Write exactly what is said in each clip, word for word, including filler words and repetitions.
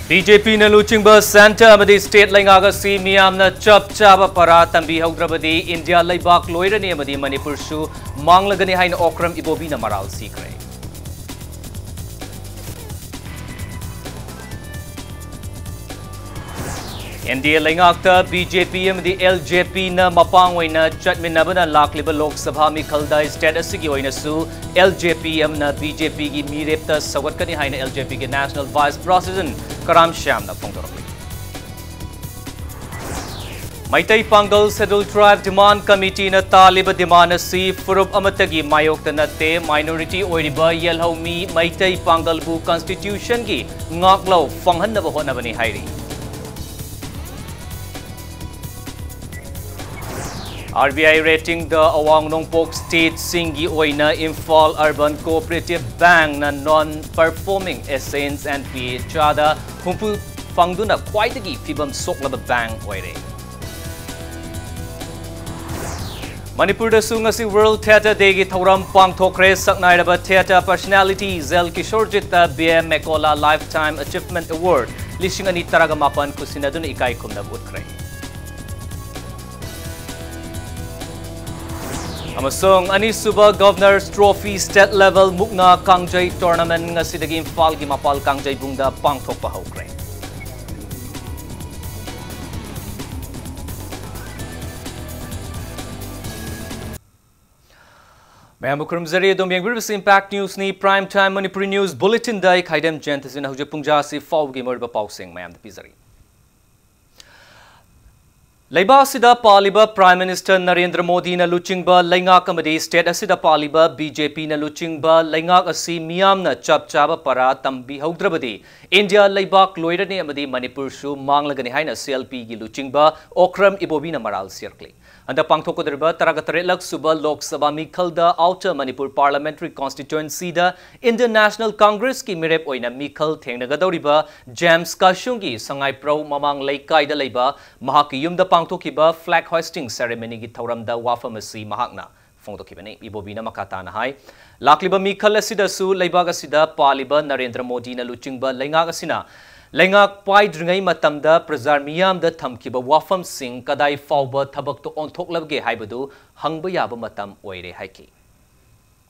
B J ꯄꯤꯅ ꯂꯨꯆꯤꯡꯕ centre ꯑꯃꯗꯤ ꯁ꯭ꯇꯦꯠ ꯂꯩꯉꯥꯛ ꯑꯁꯤ ꯃꯤꯌꯥꯝꯅ ꯆꯞ ꯆꯥꯕ ꯄꯔꯥ ꯇꯝꯕꯤꯍꯧꯗ꯭ꯔꯕꯗꯤ ꯏꯟꯗꯤꯌꯥ ꯂꯩꯕꯥꯛ ꯂꯣꯏꯔꯅꯤ ꯑꯃꯗꯤ ꯃꯅꯤꯄꯨꯔꯁꯨ ꯃꯥꯡꯂꯒꯅꯤ ꯍꯥꯏꯅ ꯑꯣꯀ꯭ꯔꯝ ꯏꯕꯣꯕꯤꯅ ꯃꯔꯥꯜ ꯁꯤꯈ꯭ꯔꯦ꯫ ꯑꯦꯟ ꯗꯤ ꯑꯦ ꯂꯩꯉꯥꯛꯇ ꯕꯤ ꯖꯦ ꯄꯤ ꯑꯃꯗꯤ ꯑꯦꯜ ꯖꯦ ꯄꯤꯅ ꯃꯄꯥꯡ ꯑꯣꯏꯅ ꯆꯠꯃꯤꯟꯅꯕꯅ ꯂꯥꯛꯂꯤꯕ ꯂꯣꯛ ꯁꯚꯥ ꯃꯤꯈꯜꯗ ꯁ꯭ꯇꯦꯠ ꯑꯁꯤꯒꯤ ꯑꯣꯏꯅꯁꯨ ꯑꯦꯜ ꯖꯦ ꯄꯤ ꯑꯃꯅ ꯕꯤ ꯖꯦ ꯄꯤꯒꯤ ꯃꯤꯔꯦꯞꯇ ꯁꯧꯒꯠꯀꯅꯤ ꯍꯥꯏꯅ ꯑꯦꯜ ꯖꯦ ꯄꯤꯒꯤ ꯅꯦꯁꯅꯦꯜ ꯚꯥꯏꯁ ꯄ꯭ꯔꯦꯁꯤꯗꯦꯟꯠ ꯀꯔꯥꯝ ꯁ꯭ꯌꯥꯝꯅ ꯐꯣꯡꯗꯣꯔꯛꯂꯤ꯫ ꯃꯩꯇꯩ ꯄꯥꯡꯒꯜ ꯁꯦꯗꯨꯜ ꯇ꯭ꯔꯥꯏꯕ ꯗꯤꯃꯥꯟ ꯀꯃꯤꯇꯤꯅ ꯇꯥꯜꯂꯤꯕ ꯗꯤꯃꯥꯟ ꯑꯁꯤ ꯐꯨꯔꯨꯞ ꯑꯃꯠꯇꯒꯤ ꯃꯥꯌꯣꯛꯇ ꯅꯠꯇꯦ, ꯃꯥꯏꯅꯣꯔꯤꯇꯤ ꯑꯣꯏꯔꯤꯕ ꯌꯦꯜꯍꯧꯃꯤ ꯃꯩꯇꯩ ꯄꯥꯡꯒꯜꯕꯨ ꯀꯟꯁꯇꯤꯇ꯭ꯌꯨꯁꯟꯒꯤ ꯉꯥꯛꯂꯧ ꯐꯪꯍꯟꯅꯕ ꯍꯣꯠꯅꯕꯅꯤ ꯍꯥꯏꯔꯤ꯫ ꯑꯥꯔ ꯕꯤ ꯑꯥꯏ ꯔꯦꯇꯤꯡꯗ ꯑꯋꯥꯡ ꯅꯣꯡꯄꯣꯛ ꯁ꯭ꯇꯦꯠꯁꯤꯡꯒꯤ ꯑꯣꯏꯅ ꯏꯝꯐꯥꯜ ꯑꯔꯕꯟ ꯀꯣꯑꯣꯄꯔꯦꯇꯤꯚ ꯕꯦꯡꯛꯅ ꯅꯣꯟ ꯄꯔꯐꯣꯔꯃꯤꯡ ꯑꯦꯁꯦꯠꯁ ꯑꯦꯟ ꯄꯤ ꯑꯦꯆ ꯑꯥꯔꯗ ꯍꯨꯝꯐꯨ ꯐꯪꯗꯨꯅ ꯈ꯭ꯋꯥꯏꯗꯒꯤ ꯐꯤꯕꯝ ꯁꯣꯛꯂꯕ ꯕꯦꯡꯛ ꯑꯣꯏꯔꯦ꯫ ꯃꯅꯤꯄꯨꯔꯗꯁꯨ ꯉꯁꯤ ꯋꯥꯔꯜꯗ ꯊꯤꯌꯦꯇꯔ ꯗꯦꯒꯤ ꯊꯧꯔꯝ ꯄꯥꯡꯊꯣꯛꯈ꯭ꯔꯦ꯫ ꯁꯛꯅꯥꯏꯔꯕ ꯊꯤꯌꯦꯇꯔ ꯄꯔꯁꯣꯅꯥꯂꯤꯇꯤ ꯖꯦꯜ ꯀꯤꯁꯣꯔꯖꯤꯠꯇ B M Mekola lifetime achievement award ꯂꯤꯁꯤꯡ ꯑꯅꯤ ꯇꯔꯥꯒ ꯃꯥꯄꯟ ꯈꯨꯠꯁꯤꯟꯅꯗꯨꯅ ꯏꯀꯥꯏ ꯈꯨꯝꯅꯕ ꯎꯠꯈ꯭ꯔꯦ꯫ ꯑꯃꯁꯨꯡ ꯑꯅꯤꯁꯨꯕ ꯒꯚꯔꯅꯔꯁ ꯇ꯭ꯔꯣꯐꯤ ꯁ꯭ꯇꯦꯠ ꯂꯦꯚꯦꯜ ꯃꯨꯛꯅꯥ ꯀꯥꯡꯖꯩ ꯇꯣꯔꯅꯥꯃꯦꯟꯠ ꯉꯁꯤꯗꯒꯤ ꯏꯝꯐꯥꯜꯒꯤ ꯃꯄꯥꯜ ꯀꯥꯡꯖꯩꯕꯨꯡꯗ ꯄꯥꯡꯊꯣꯛꯄ ꯍꯧꯈ꯭ꯔꯦ꯫ ꯃꯌꯥꯝꯕꯨ ꯈꯨꯔꯨꯝꯖꯔꯤ꯫ ꯑꯗꯣꯝ ꯌꯦꯡꯕꯤꯔꯤꯕꯁꯤ ꯏꯝꯄꯦꯛ ꯅ꯭ꯌꯨꯁꯅꯤ꯫ ꯄ꯭ꯔꯥꯏꯝ ꯇꯥꯏꯝ ꯃꯅꯤꯄꯨꯔꯤ ꯅ꯭ꯌꯨꯁ ꯕꯨꯂꯦꯇꯤꯟꯗ ꯑꯩ ꯈꯥꯏꯗꯦꯝ ꯖꯌꯟꯇꯁꯤꯅ ꯍꯧꯖꯤꯛ ꯄꯨꯡ ꯖꯥꯁꯤ ꯐꯥꯎꯕꯒꯤ ꯃꯔꯨꯑꯣꯏꯕ ꯄꯥꯎꯁꯤꯡ ꯃꯌꯥꯝꯗ ꯄꯤꯖꯔꯤ꯫ ꯂꯩꯕꯥꯛ ꯑꯁꯤꯗ ꯄꯥꯜꯂꯤꯕ ꯄ꯭ꯔꯥꯏꯝ ꯃꯤꯅꯤꯁꯇꯔ ꯅꯔꯦꯟꯗ꯭ꯔ ꯃꯣꯗꯤꯅ ꯂꯨꯆꯤꯡꯕ ꯂꯩꯉꯥꯛ ꯑꯃꯗꯤ ꯁ꯭ꯇꯦꯠ ꯑꯁꯤꯗ ꯄꯥꯜꯂꯤꯕ ꯕꯤ ꯖꯦ ꯄꯤꯅ ꯂꯨꯆꯤꯡꯕ ꯂꯩꯉꯥꯛ ꯑꯁꯤ ꯃꯤꯌꯥꯝꯅ ꯆꯞ ꯆꯥꯕ ꯄꯔꯥ ꯇꯝꯕꯤꯍꯧꯗ꯭ꯔꯕꯗꯤ ꯏꯟꯗꯤꯌꯥ ꯂꯩꯕꯥꯛ ꯂꯣꯏꯔꯅꯤ ꯑꯃꯗꯤ ꯃꯅꯤꯄꯨꯔꯁꯨ ꯃꯥꯡꯂꯒꯅꯤ ꯍꯥꯏꯅ ꯁꯤ ꯑꯦꯜ ꯄꯤꯒꯤ ꯂꯨꯆꯤꯡꯕ ꯑꯣꯀ꯭ꯔꯝ ꯏꯕꯣꯕꯤꯅ ꯃꯔꯥꯜ ꯁꯤꯔꯛꯂꯤ꯫ ꯍꯟꯗꯛ ꯄꯥꯡꯊꯣꯛꯀꯗꯧꯔꯤꯕ ꯇꯔꯥꯒ ꯇꯔꯦꯠꯂꯛ ꯁꯨꯕ ꯂꯣꯛ ꯁꯚꯥ ꯃꯤꯈꯜꯗ ꯑꯥꯎꯇꯔ ꯃꯅꯤꯄꯨꯔ ꯄꯥꯔꯂꯤꯌꯥꯃꯦꯟꯇꯔꯤ ꯀꯣꯟꯁꯇꯤꯇ꯭ꯋꯦꯟꯁꯤꯗ ꯏꯟꯗꯤꯌꯟ ꯅꯦꯁꯅꯦꯜ ꯀꯪꯒ꯭ꯔꯦꯁꯀꯤ ꯃꯤꯔꯦꯞ ꯑꯣꯏꯅ ꯃꯤꯈꯜ ꯊꯦꯡꯅꯒꯗꯧꯔꯤꯕ ꯖꯦꯝꯁ ꯀꯥꯁꯨꯡꯒꯤ ꯁꯉꯥꯏꯄ꯭ꯔꯧ ꯃꯃꯥꯡ ꯂꯩꯀꯥꯏꯗ ꯂꯩꯕ ꯃꯍꯥꯛꯀꯤ ꯌꯨꯝꯗ ꯄꯥꯡꯊꯣꯛꯈꯤꯕ ꯐ꯭ꯂꯦꯒ ꯍꯣꯏꯁꯇꯤꯡ ꯁꯦꯔꯦꯃꯅꯤꯒꯤ ꯊꯧꯔꯝꯗ ꯋꯥꯐꯝ ꯑꯁꯤ ꯃꯍꯥꯛꯅ ꯐꯣꯡꯗꯣꯛꯈꯤꯕꯅꯤ꯫ ꯏꯕꯣꯕꯤꯅ ꯃꯈꯥ ꯇꯥꯅ ꯍꯥꯏ, ꯂꯥꯛꯂꯤꯕ ꯃꯤꯈꯜ ꯑꯁꯤꯗꯁꯨ ꯂꯩꯕꯥꯛ ꯑꯁꯤꯗ ꯄꯥꯜꯂꯤꯕ ꯅꯔꯦꯟꯗ꯭ꯔ ꯃꯣꯗꯤꯅ ꯂꯨꯆꯤꯡꯕ ꯂꯩꯉꯥꯛ ꯑꯁꯤꯅ ꯂꯩꯉꯥꯛ ꯄꯥꯏꯗ꯭ꯔꯤꯉꯩ ꯃꯇꯝꯗ ꯄ꯭ꯔꯖꯥ ꯃꯤꯌꯥꯝꯗ ꯊꯝꯈꯤꯕ ꯋꯥꯐꯝꯁꯤꯡ ꯀꯗꯥꯏ ꯐꯥꯎꯕ ꯊꯕꯛꯇ ꯑꯣꯟꯊꯣꯛꯂꯕꯒꯦ ꯍꯥꯏꯕꯗꯨ ꯍꯪꯕ ꯌꯥꯕ ꯃꯇꯝ ꯑꯣꯏꯔꯦ ꯍꯥꯏꯈꯤ꯫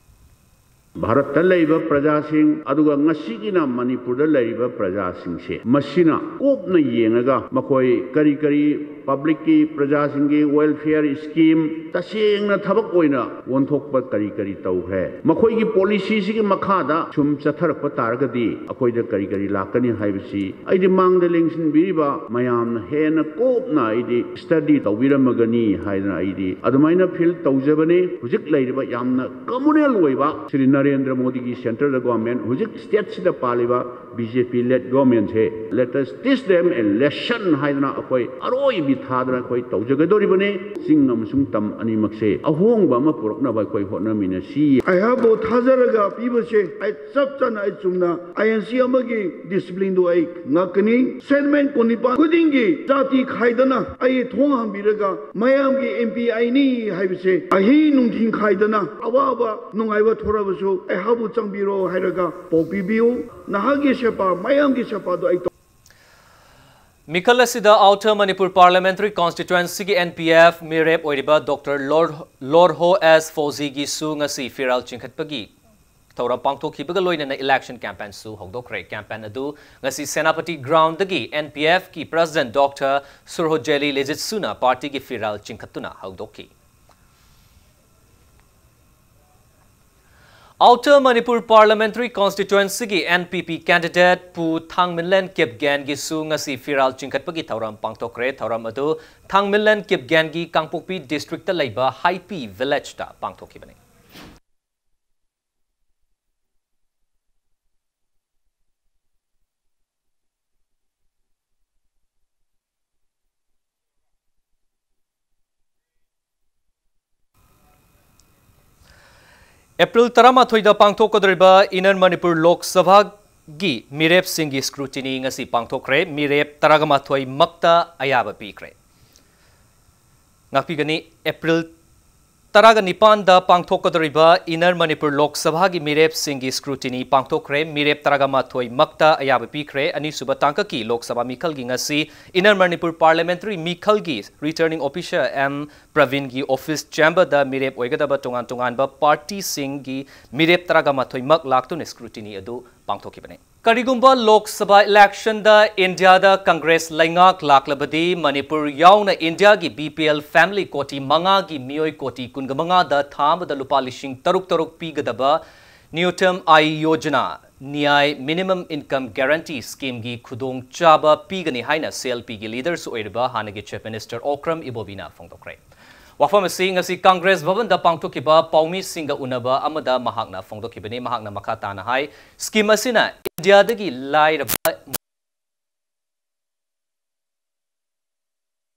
ꯚꯥꯔꯠꯇ ꯂꯩꯕ ꯄ꯭ꯔꯖꯥꯁꯤꯡ ꯑꯗꯨꯒ ꯉꯁꯤꯒꯤꯅ ꯃꯅꯤꯄꯨꯔꯗ ꯂꯩꯔꯤꯕ ꯄ꯭ꯔꯖꯥꯁꯤꯡꯁꯦ, ꯃꯁꯤꯅ ꯀꯨꯞꯅ ꯌꯦꯡꯉꯒ ꯃꯈꯣꯏ ꯀꯔꯤ ꯀꯔꯤ ꯄꯕ꯭ꯂꯤꯛꯀꯤ, ꯄ꯭ꯔꯖꯥꯁꯤꯡꯒꯤ ꯋꯦꯜꯐꯤꯌꯔ ꯁ꯭ꯀꯤꯝ ꯇꯁꯦꯡꯅ ꯊꯕꯛ ꯑꯣꯏꯅ ꯑꯣꯟꯊꯣꯛꯄ ꯀꯔꯤ ꯀꯔꯤ ꯇꯧꯈ꯭ꯔꯦ, ꯃꯈꯣꯏꯒꯤ ꯄꯣꯂꯤꯁꯤꯁꯤꯒꯤ ꯃꯈꯥꯗ ꯁꯨꯝ ꯆꯠꯊꯔꯛꯄ ꯇꯥꯔꯒꯗꯤ ꯑꯩꯈꯣꯏꯗ ꯀꯔꯤ ꯀꯔꯤ ꯂꯥꯛꯀꯅꯤ ꯍꯥꯏꯕꯁꯤ ꯑꯩꯗꯤ ꯃꯥꯡꯗ ꯂꯦꯡꯁꯤꯟꯕꯤꯔꯤꯕ ꯃꯌꯥꯝꯅ ꯍꯦꯟꯅ ꯀꯨꯞꯅ ꯑꯩꯗꯤ ꯁ꯭ꯇꯗꯤ ꯇꯧꯕꯤꯔꯝꯃꯒꯅꯤ ꯍꯥꯏꯗꯅ ꯑꯩꯗꯤ ꯑꯗꯨꯃꯥꯏꯅ ꯐꯤꯜ ꯇꯧꯖꯕꯅꯤ꯫ ꯍꯧꯖꯤꯛ ꯂꯩꯔꯤꯕ ꯌꯥꯝꯅ ꯀꯃꯨꯅꯦꯜ ꯑꯣꯏꯕ ꯁ꯭ꯔꯤ ꯅꯔꯦꯟꯗ꯭ꯔ ꯃꯣꯗꯤꯒꯤ ꯁꯦꯟꯇꯔꯗ ꯒꯣꯔꯃꯦꯟ, ꯍꯧꯖꯤꯛ ꯁ꯭ꯇꯦꯠꯁꯤꯗ ꯄꯥꯜꯂꯤꯕ B J P ꯂꯦꯗ ꯒꯣꯔꯃꯦꯟꯁꯦ, let us teach them a lesson ꯍꯥꯏꯗꯅ ꯑꯩꯈꯣꯏ ꯑꯔꯣꯏꯕꯤ ꯊꯥꯗꯅ ꯑꯩꯈꯣꯏ ꯇꯧꯖꯒꯗꯧꯔꯤꯕꯅꯤ꯫ ꯆꯤꯡ ꯑꯃꯁꯨꯡ ꯇꯝ ꯑꯅꯤꯃꯛꯁꯦ ꯑꯍꯣꯡꯕ ꯑꯃ ꯄꯨꯔꯛꯅꯕ ꯑꯩꯈꯣꯏ ꯍꯣꯠꯅꯃꯤꯟꯅꯁꯤ꯫ ꯑꯩꯍꯥꯛꯄꯨ ꯊꯥꯖꯔꯒ ꯄꯤꯕꯁꯦ ꯑꯩ ꯆꯞ ꯆꯥꯅ ꯑꯩ ꯆꯨꯝꯅ ꯑꯥꯏ ꯑꯦꯟ ꯁꯤ ꯑꯃꯒꯤ ꯗꯤꯁꯤꯄ꯭ꯂꯤꯟꯗꯨ ꯑꯩ ꯉꯥꯛꯀꯅꯤ꯫ ꯁꯦꯠꯃꯦꯟ ꯀꯨꯟꯅꯤꯄꯥꯟ ꯈꯨꯗꯤꯡꯒꯤ ꯖꯥꯇꯤ ꯈꯥꯏꯗꯅ ꯑꯩ ꯊꯣꯡ ꯍꯥꯡꯕꯤꯔꯒ ꯃꯌꯥꯝꯒꯤ ꯑꯦꯝ ꯄꯤ ꯑꯩꯅꯤ ꯍꯥꯏꯕꯁꯦ ꯑꯍꯤꯡ ꯅꯨꯡꯊꯤꯟ ꯈꯥꯏꯗꯅ ꯑꯋꯥꯕ ꯅꯨꯡꯉꯥꯏꯕ ꯊꯣꯔꯕꯁꯨ ꯑꯩꯍꯥꯛꯄꯨ ꯆꯪꯕꯤꯔꯣ ꯍꯥꯏꯔꯒ ꯄꯥꯎ ꯄꯤꯕꯤꯌꯨ꯫ ꯅꯍꯥꯛꯀꯤ ꯁꯦꯕꯥ, ꯃꯌꯥꯝꯒꯤ ꯁꯦꯕꯥꯗꯣ ꯑꯩ ꯇꯧ- ꯃꯤꯈꯜ ꯑꯁꯤꯗ ꯑꯥꯎꯇꯔ ꯃꯅꯤꯄꯨꯔ ꯄꯥꯔꯂꯤꯌꯥꯃꯦꯟꯇꯔꯤ ꯀꯣꯟꯁꯇꯤꯇ꯭ꯋꯦꯟꯁꯤꯒꯤ ꯑꯦꯟ ꯄꯤ ꯑꯦꯐ ꯃꯤꯔꯦꯞ ꯑꯣꯏꯔꯤꯕ ꯗꯣꯛꯇꯔ ꯂꯣꯔ-, ꯂꯣꯔꯍꯣ ꯑꯦꯁ ꯐꯣꯖꯤꯒꯤꯁꯨ ꯉꯁꯤ ꯐꯤꯔꯥꯜ ꯆꯤꯡꯈꯠꯄꯒꯤ ꯊꯧꯔꯝ ꯄꯥꯡꯊꯣꯛꯈꯤꯕꯒ ꯂꯣꯏꯅꯅ ꯏꯂꯦꯛꯁꯟ ꯀꯦꯝꯄꯦꯟꯁꯨ ꯍꯧꯗꯣꯛꯈ꯭ꯔꯦ꯫ ꯀꯦꯝꯄꯦꯟ ꯑꯗꯨ ꯉꯁꯤ ꯁꯦꯅꯥꯄꯇꯤ ꯒ꯭ꯔꯥꯎꯟꯗꯒꯤ ꯑꯦꯟ ꯄꯤ ꯑꯦꯐꯀꯤ ꯄ꯭ꯔꯦꯁꯤꯗꯦꯟꯠ ꯗꯣꯛꯇꯔ ꯁꯨꯔꯍꯣꯖꯦꯂꯤ ꯂꯤꯖꯤꯠꯁꯨꯅ ꯄꯥꯔꯇꯤꯒꯤ ꯐꯤꯔꯥꯜ ꯆꯤꯡꯈꯠꯇꯨꯅ ꯍꯧꯗꯣꯛꯈꯤ꯫ ꯑꯥꯎꯇꯔ ꯃꯅꯤꯄꯨꯔ ꯄꯥꯔꯂꯤꯌꯥꯃꯦꯟꯇꯔꯤ ꯀꯣꯟꯁꯇꯤꯇ꯭ꯋꯦꯟꯁꯤꯒꯤ N P P candidate Pu Thangminlen ꯀꯤꯞꯒꯦꯟꯒꯤꯁꯨ ꯉꯁꯤ ꯐꯤꯔꯥꯜ ꯆꯤꯡꯈꯠꯄꯒꯤ ꯊꯧꯔꯝ ꯄꯥꯡꯊꯣꯛꯈ꯭ꯔꯦ꯫ ꯊꯧꯔꯝ ꯑꯗꯨ ꯊꯥꯡꯃꯤꯟꯂꯦꯟ ꯀꯤꯞꯒꯦꯟꯒꯤ ꯀꯥꯡꯄꯣꯛꯄꯤ ꯗꯤꯁꯇ꯭ꯔꯤꯛꯇ ꯂꯩꯕ ꯍꯥꯏꯄꯤ ꯚꯤꯂꯦꯖꯇ ꯄꯥꯡꯊꯣꯛꯈꯤꯕꯅꯤ꯫ ꯑꯦꯄ꯭ꯔꯤꯜ ꯇꯔꯥꯃꯥꯊꯣꯏꯗ ꯄꯥꯡꯊꯣꯛꯀꯗꯧꯔꯤꯕ ꯏꯟꯅꯔ ꯃꯅꯤꯄꯨꯔ ꯂꯣꯛ ꯁꯚꯥꯒꯤ ꯃꯤꯔꯦꯞꯁꯤꯡꯒꯤ ꯁ꯭ꯀ꯭ꯔꯨꯇꯤꯅꯤ ꯉꯁꯤ ꯄꯥꯡꯊꯣꯛꯈ꯭ꯔꯦ꯫ ꯃꯤꯔꯦꯞ ꯇꯔꯥꯃꯥꯊꯣꯏ ꯃꯛꯇ ꯑꯌꯥꯕ ꯄꯤꯈ꯭ꯔꯦ꯫ ꯉꯥꯛꯄꯤꯒꯅꯤ, ꯑꯦꯄ꯭ꯔꯤꯜ ꯇꯔꯥꯒ ꯅꯤꯄꯥꯟꯗ ꯄꯥꯡꯊꯣꯛꯀꯗꯧꯔꯤꯕ ꯏꯟꯅꯔ ꯃꯅꯤꯄꯨꯔ ꯂꯣꯛ ꯁꯚꯥꯒꯤ ꯃꯤꯔꯦꯞꯁꯤꯡꯒꯤ ꯁ꯭ꯀ꯭ꯔꯨꯇꯤꯅꯤ ꯄꯥꯡꯊꯣꯛꯈ꯭ꯔꯦ꯫ ꯃꯤꯔꯦꯞ ꯇꯔꯥꯒ ꯃꯥꯊꯣꯏ ꯃꯛꯇ ꯑꯌꯥꯕ ꯄꯤꯈ꯭ꯔꯦ꯫ ꯑꯅꯤꯁꯨꯕ ꯇꯥꯡꯀꯛꯀꯤ ꯂꯣꯛ ꯁꯚꯥ ꯃꯤꯈꯜꯒꯤ ꯉꯁꯤ ꯏꯟꯅꯔ ꯃꯅꯤꯄꯨꯔ ꯄꯥꯔꯂꯤꯌꯥꯃꯦꯟꯇꯔꯤ ꯃꯤꯈꯜꯒꯤ ꯔꯤꯇꯔꯅꯤꯡ ꯑꯣꯐꯤꯁꯥꯔ ꯑꯦꯝ ꯄ꯭ꯔꯕꯤꯟꯒꯤ ꯑꯣꯐꯤꯁ ꯆꯦꯝꯕꯔꯗ ꯃꯤꯔꯦꯞ ꯑꯣꯏꯒꯗꯕ ꯇꯣꯉꯥꯟ ꯇꯣꯉꯥꯟꯕ ꯄꯥꯔꯇꯤꯁꯤꯡꯒꯤ ꯃꯤꯔꯦꯞ ꯇꯔꯥꯒ ꯃꯥꯊꯣꯏ ꯃꯛ ꯂꯥꯛꯇꯨꯅ ꯁ꯭ꯀ꯭ꯔꯨꯇꯤꯅꯤ ꯑꯗꯨ ꯄꯥꯡꯊꯣꯛꯈꯤꯕꯅꯤ꯫ ꯀꯔꯤꯒꯨꯝꯕ ꯂꯣꯛ ꯁꯚꯥ ꯏꯂꯦꯛꯁꯟꯗ ꯏꯟꯗꯤꯌꯥꯗ ꯀꯪꯒ꯭ꯔꯦꯁ ꯂꯩꯉꯥꯛ ꯂꯥꯛꯂꯕꯗꯤ ꯃꯅꯤꯄꯨꯔ ꯌꯥꯎꯅ ꯏꯟꯗꯤꯌꯥꯒꯤ ꯕꯤ ꯄꯤ ꯑꯦꯜ ꯐꯦꯃꯤꯂꯤ ꯀꯣꯇꯤ ꯃꯉꯥꯒꯤ ꯃꯤꯑꯣꯏ ꯀꯣꯇꯤ ꯀꯨꯟꯒ ꯃꯉꯥꯗ ꯊꯥ ꯑꯃꯗ ꯂꯨꯄꯥ ꯂꯤꯁꯤꯡ ꯇꯔꯨꯛ ꯇꯔꯨꯛ ꯄꯤꯒꯗꯕ ꯅ꯭ꯌꯨꯇꯝ ꯑꯥꯏ ꯌꯣꯖꯅꯥ, ꯅ꯭ꯌꯥꯏ ꯃꯤꯅꯤꯃꯝ ꯏꯟꯀꯝ ꯒꯦꯔꯦꯟꯇꯤ ꯁ꯭ꯀꯤꯝꯒꯤ ꯈꯨꯗꯣꯡꯆꯥꯕ ꯄꯤꯒꯅꯤ ꯍꯥꯏꯅ ꯁꯤ ꯑꯦꯜ ꯄꯤꯒꯤ ꯂꯤꯗꯔꯁꯨ ꯑꯣꯏꯔꯤꯕ ꯍꯥꯟꯅꯒꯤ ꯆꯤꯐ ꯃꯤꯅꯤꯁꯇꯔ ꯑꯣꯀ꯭ꯔꯝ ꯏꯕꯣꯕꯤꯅ ꯐꯣꯡꯗꯣꯛꯈ꯭ꯔꯦ꯫ ꯋꯥꯐꯝ ꯑꯁꯤ ꯉꯁꯤ ꯀꯪꯒ꯭ꯔꯦꯁ ꯚꯕꯟꯗ ꯄꯥꯡꯊꯣꯛꯈꯤꯕ ꯄꯥꯎꯃꯤꯁꯤꯡꯒ ꯎꯅꯕ ꯑꯃꯗ ꯃꯍꯥꯛꯅ ꯐꯣꯡꯗꯣꯛꯈꯤꯕꯅꯤ꯫ ꯃꯍꯥꯛꯅ ꯃꯈꯥ ꯇꯥꯅ ꯍꯥꯏ, ꯁ꯭ꯀꯤꯝ ꯑꯁꯤꯅ ꯏꯟꯗꯤꯌꯥꯗꯒꯤ ꯂꯥꯏꯔꯕ